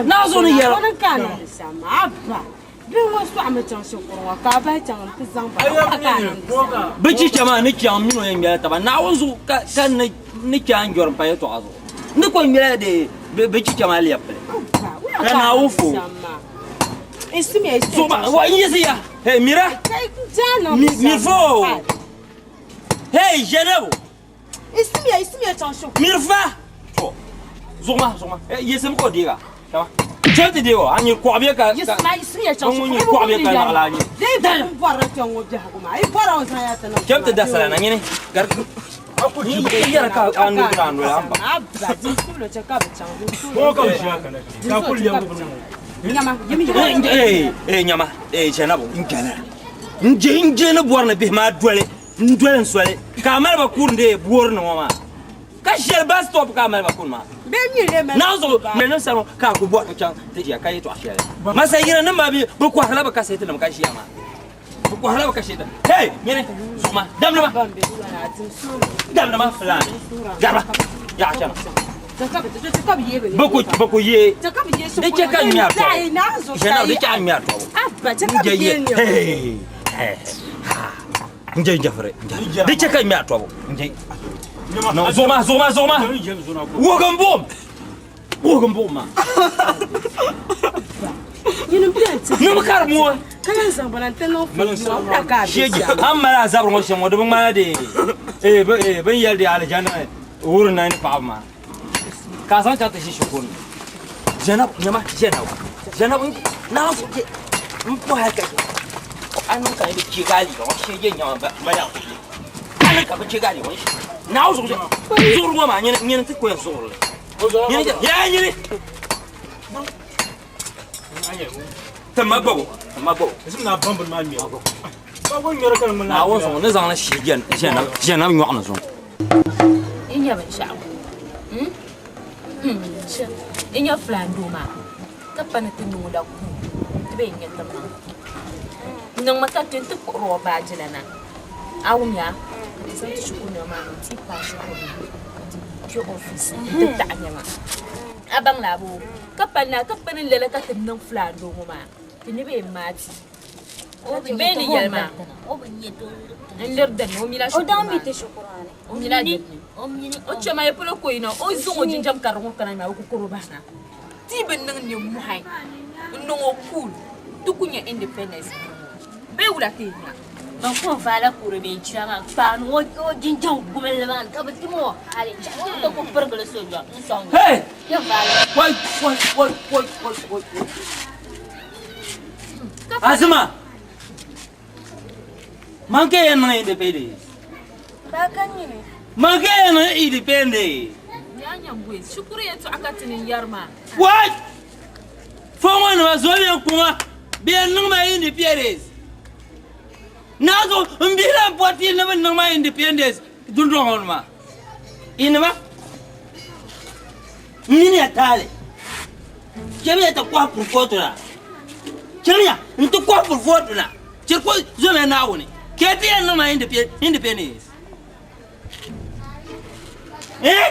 Naa zuɣu ni yɛra. Ŋuni ka a niŋdi shɛm maa abba bihi ŋɔ sɔɣimi chaŋ shikuru ŋɔ ka a bahi chaŋ n-ti zaŋ ba na ka a niŋdi shɛm maa. Bɛ chicha maa ni chaŋ mini o yɛn ŋmɛla taba Naawuni zuɣu ka ka ni chɛ a ni jɔri m-pa yɛtɔɣa zuɣu. N ni kɔŋ ŋmɛla dee bɛ chicha maa lɛbi pili ka Naawuni fo o. Zuɣu maa wa n yiɣisi ya. Hey mira mi fo o. Hey Ʒɛnɛbu. Mirifa! To, zuɣu maa, zuɣu maa. Eh, yiɣisimi ka o deeg a. Chama. Chɛli ti deeg o, a nyini kɔɣu bɛ ka, ka, ŋun nyini kɔɣu bɛ ka naɣila a nyini. Chɛli ti da sala na nyini. Gari, n yɛra ka a nudira a noli a ni baŋ. Eh, eh, nyama, eh, Zainabu, n jɛla. N je, n je ni bɔri ni bihi maa doli. N doli n soli ka a mali ba kuri n-deei boori ni ŋɔ maa ka shɛli bus stop ka a mali ba kuni maa. Naɣ zuɣu mali niŋ sani ŋɔ ka a ku bɔri chaŋ ti ʒiya ka yɛtɔɣ shɛli. Masa yira nim maa bɛ kɔhirila bɛ kasɛɛtinima ka ʒiya maa. Bɛ kɔhirila bɛ kasɛɛtinima. Hey! Nyini zuɣu maa damdi ma. Damdi ma filaani. Gariba yaɣa chana. Bɛ ku bɛ ku yeei. Di chɛ ka n ŋme a tɔbu. Ʒɛnabu di chɛ a ŋme a tɔbu. N je ye. Hey! Hey! Ha! N je jɛfiri di chɛ ka ŋmɛ a tɔbu n je no zuɣu maa zuɣu maa zuɣu maa wuhigi n buɣum wuhigi n buɣum maa niŋmi ka di mooi sheegi a ni mali a zabiri ŋɔ shɛm ŋɔ di bi ŋmanila dee bɛ ni yɛli dee alijanna wurim na ni paɣaba maa ka a zaŋ chaŋ ti ʒi shikuru ni Zainab nyama Zainab Zainab naawuni so n bɔhi ka a niŋ ka bi chɛ ka a liiga ŋɔ shee je nyama ba mali a kuli a niŋ ka bi chɛ ka a liiga ŋɔ naawuni zuɣu zuɣuri ŋɔ maa nyini nyini ti ko yɛn zuɣuri li nyini yaa nyini timma gbabo timma gbabo naawuni zuɣu ni zaŋli shee Zainab nyɔɣu ni zuŋ N nya binshɛɣu n nya fulaan doo maa ka pa ni ti niŋ o la kuu ti bee n-nya ti maŋa n-niŋmi ka kpe nti kpuɣiri o baaji la na a wumya ka ti zaŋ ti shikuru nɛma maa niŋ ti yi paai shikuru ni ka ti kpe ofiisi nti taɣi nɛma a baŋ la boo ka pa ni ka pa ni lala ka ti niŋ fulaan doo ŋɔ maa ti ni bee m-maati bee ni yɛli maa n liri dinni o mila shikuru maa ni o mila dinni o chɛ ma ya polo ka o yina o zaŋ o jinjam karili ŋɔ kana maa o ku kuri o bahina ti bi niŋ nimmohi n niŋ o kuul ti ku nya independence bee wula ka yi nya Ban ku vaala kuri bee jira maa kpaani o jinjam gumli maa ni ka bi tim o hali ka ku pirigili so n sɔŋ Hey! Ti vaala. Wai wai wai wai wai wai. Azima! Man ka yɛn niŋ independence? Ba ka nyini. Man ka yɛn niŋ independence? Yaa nyamboyi, shikuru yɛltɔɣa ka ti ni yɛri maa. What? Fɔŋɔ nima zomiya kuŋa bɛ yɛn niŋ ma independence. Naa zuɣu n bihi lan bɔri ni bɛ niŋ ma independence dundɔŋ ŋɔ ni maa. Inima n mini ya taali. Chamiya ti kɔhi kurifootu na. Chamiya n-ti kɔhi kurifootu na. Chɛ ka zomiya Naawuni ka ya ti yɛn niŋ ma independence. Eh?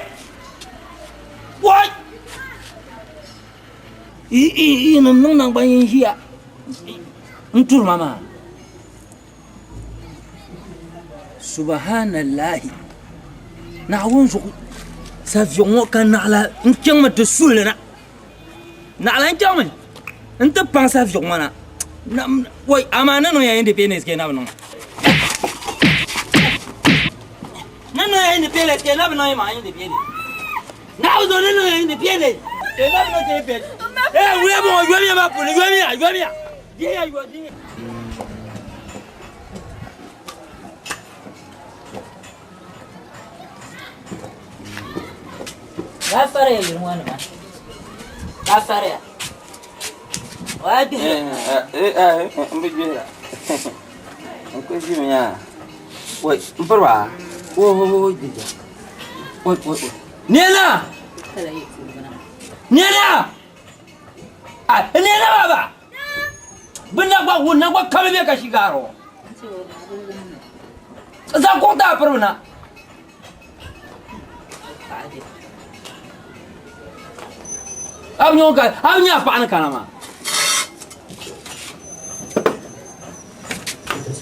What? Yi nim niŋ naŋgban yin ʒiya n turi ma maa. Subahanallahi Naawuni zuɣu saviɣu ŋɔ ka naɣila n chaŋmi ti suhili na naɣila n chaŋmi n ti paŋ saviɣu ŋɔ na wai amaa ni niŋ ya independence ke na bi niŋ ni niŋ ya independence ke na bi niŋ ma independence Naawuni zuɣu ni niŋ ya independence ke na bi niŋ independence eh wuya bɔŋɔ yomiya ma puni yomiya yomiya dihiya yo dihiya Gaafariya yili ŋɔ nima. Gaafariya. Waa gbihira. N bi gbihira. N kuli ʒimi yaa. Wai, n piri ba. Wo wo wo jija. Wai wai wai. Nena! Nena! Ah, nena baba. Bɛ na gba wun na gba kabi bɛ ka shigaro. Zaŋ kuɣu ti a piribu na. A bi nyɛ ka a bi nyɛ a paɣa ni kana maa.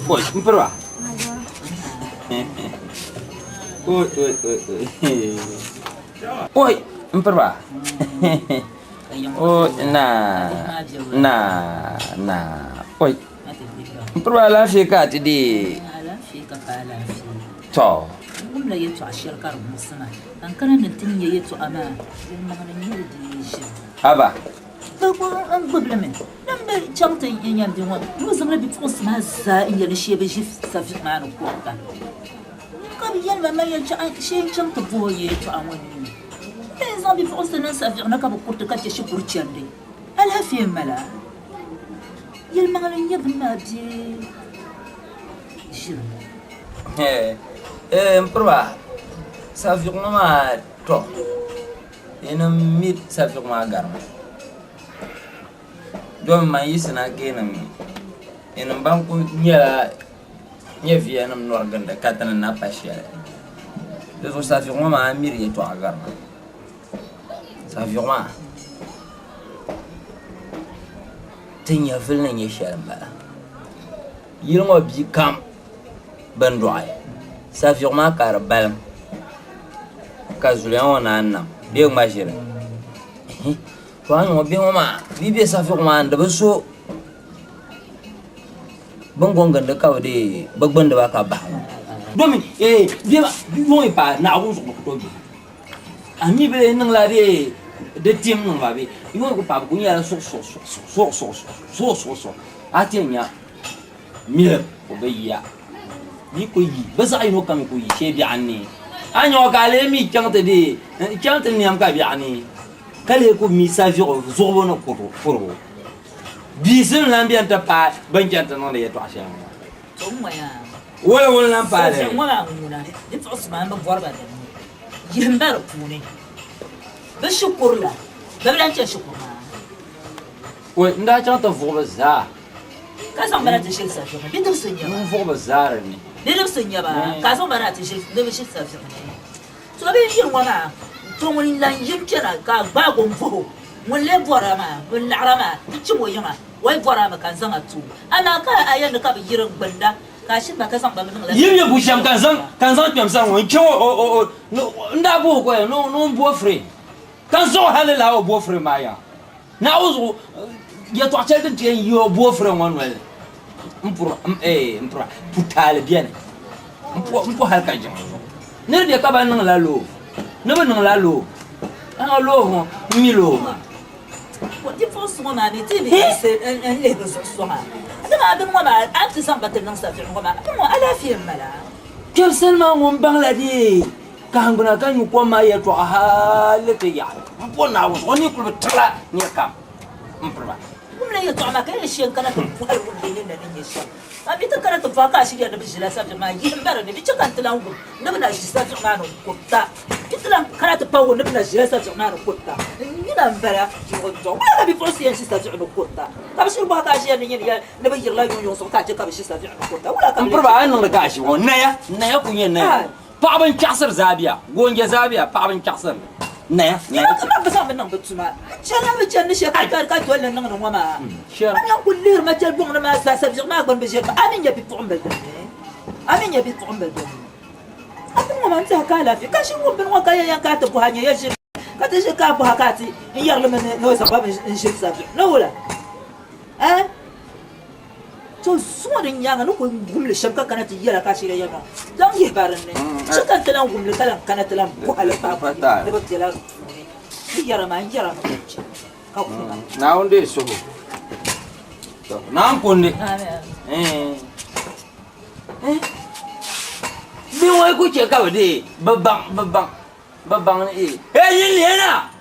Oi, n piri ba. Oi, oi, oi, oi. Oi, n piri ba. Oi, na, na, na. Oi. N piri ba alaafee ka a ti deei. Alaafee ka pa alaafee. Tɔ! N wumla yɛtɔɣa shɛli ka di muɣisi ma, ka n kana ni n ti nya yɛtɔɣa maa, yɛlimaŋli n-nyɛ li di yi ʒiri. Haba! Bɛ ku n gbibi li mi. Din bi chaŋ ti n yɛn di ŋɔ, n ni zaŋla bipuɣinsi maa zaa n yɛli shee bɛ ʒi saviɣu maa ni kurita. Ka bɛ yɛli ma, Man yɛn chaŋ shee n-chaŋ ti bɔh o yɛtɔɣa ŋɔ ni. Bɛ yɛn zaŋ bipuɣinsi niŋ saviɣu ni ka bɛ kuriti ka chɛ shikuru chandi. Alaafee m-bala? Yɛlimaŋli n-nyɛ bini maa bee ʒiri? N piriba saviɣu ŋɔ maa tɔ yinim mi saviɣu maa garimi domi man yiɣisina ka yinim yinim ban ku nyɛla nyɛviya nim nɔri gindi ka ti ni na pa shɛli di zuɣu saviɣu ŋɔ maa a miri yɛltɔɣa garima Saviɣu maa ti nyɛvuli ni nyɛ shɛli n bala yili ŋɔ bia kam bin dɔɣi saviɣu maa ka di balim ka zuliya ŋɔ naan nam bee ŋma ʒili to a ni ŋɔ bihi ŋɔ maa bi bɛ saviɣu maa ni di bi so bin goŋ gindi ka bi dee bi gbundiba ka bahi ŋɔ domi bia ŋɔ yi paai naɣigu zuɣu bi ku tooi gbibi A mi bi niŋla di tim niŋ ba bee? Yi ŋɔ ku paai bɛ ku nyɛla suɣusuɣusuɣusuɣusuɣusuɣu a ti yɛn nya milim o bi yiya bɛ ku yi bɛ zaɣ yino kam ku yi shee biɛɣu ni a nya o ka a lee mi chaŋ ti dee chaŋ ti niɛm ka biɛɣu ni ka lee ku mi saviɣu zuɣubu ni kurigu biisim lan beni ti paai bɛ ni chani ti niŋdi yɛltɔɣa shɛli ŋɔ. Wula ŋun lan paai li? Yihim ba di puuni. Bɛ shikuru la, bɛ bi lahi chani shikuru maa. Oi, n daa chaŋ ti vuɣi bɛ zaa. Ka zaŋ ba na ti ʒili saviɣu ni. Bidibisi n-nyɛ ba. N vuɣi bɛ zaa di ni. Bidibisi n-nyɛ ba, ka a zaŋ ba na ti ʒili ni bɛ ʒili saviɣu ni. To bɛ yi yiri ŋɔ maa, to ŋun lan yim kpɛna ka a gbaag o m-bɔh o, ŋun lee bɔr a maa, ŋun laɣir a maa, ti chim o yiŋa, o yi bɔr a mi ka n zaŋ a ti o. Amaa ka a yɛli ni ka bɛ yiri n-gbind a. Ka a shiri ba ka zaŋ ba mi niŋla Yi mi bu shɛm ka n zaŋ ka n zaŋ kpɛm sani ŋɔ n chaŋ o o o n daa booi o koya ni o ni bo firi ka n zaŋ o hali lala o bo firi maa yaha Naawuni zuɣu yɛltɔɣa shɛli din ti yɛn yi o bo firi ŋɔ noli n puri n pura putaali beni n po n po hali ka jiŋli zuɣu ni di bɛ ka ba niŋla loo ni bi niŋla loo a loo ŋɔ n mi loo maa. Bipuɣinsi ŋɔ maa mi ti bi yiɣisi n-lihi bɛ zuɣu sɔŋ a. Dama a bini ŋɔ maa, a ni ti zaŋ ba ti niŋ saviɣu ŋɔ maa, bini ŋɔ alaafee m-bala. Kpɛbisili maa ŋun baŋla dee kahiŋguna ka nyu kom maa yɛltɔɣa hali ti yaɣi m-po Naawuni zuɣu o ni kuli bi tiɣila nir kam m-piri ba. Wumla yɛltɔɣa maa ka yɛli shee n-kana ti bɔhili wum bɛ ninni ni nyɛ shɛm. A mi ti kana ti bɔhi ka a shiri yɛli ni bɛ ʒila saviɣu maa yihim ba di ni, di chɛ ka n ti lan wum ni bɛ na ʒi saviɣu maa ni n-kurita. Ti ti lan kana ti pahi o ni bɛ na ʒila saviɣu maa ni kurita. N nina m-bala yuɣi n-dɔɣi. Wula ka bipuɣinsi yɛn ʒi saviɣu ni kurita? Ka bɛ shiri bɔhi ka a ʒiya ni nyini yɛli ni bɛ yirila yuŋ yuŋ zuɣu ka a chɛ ka bɛ ʒi saviɣu ni kurita. Wula ka bɛ M piri ba, a yi niŋdi ka a ʒi ŋɔ, naya, naya kuli nyɛ naya. Paɣaba n-chaɣisiri zaabiya, goonjɛ zaabiya, paɣaba n-chaɣisiri li. Naya, naya. Niriba kamani bɛ zaŋ mi niŋ bɛ tuma. Chana bɛ chani ni shɛli ka ka doli li niŋdi ŋɔ maa. A mi n-kuli lihiri ma chɛli buŋ ni maa zaa saviɣu maa gbuni bi ʒiri ba. A mi nya bipuɣimbila dini? A mi nya bipuɣimbila dini? A bini ŋɔ maa n-tɛha ka alaafee ka ʒi ŋun bini ŋɔ ka ya yɛn ka a ti bɔhi a nya ya ʒiri ka ti ʒi ka a bɔhi a ka a ti n yɛri li mi ni o zaŋ ba mi n-ʒiri saviɣu ni wula? Eh? To zuŋɔ din nyaaŋa ni kul wum li shɛm ka kana ti yɛla ka shiri yɛli maa, zaŋ yihi ba din ni. Chɛ ka n ti lan wum li ka lan kana ti lan bɔhi li paai ni bɛ bela di puuni. N yɛra maa, n yɛra mi ka chɛ ka kuma. Naawuni deei suhu. Naawuni kundi. Bɛ ŋɔ yi ku chɛ ka bɛ deei bɛ baŋ, bɛ baŋ. Bi baŋ ni ee. Ee yin lihi na!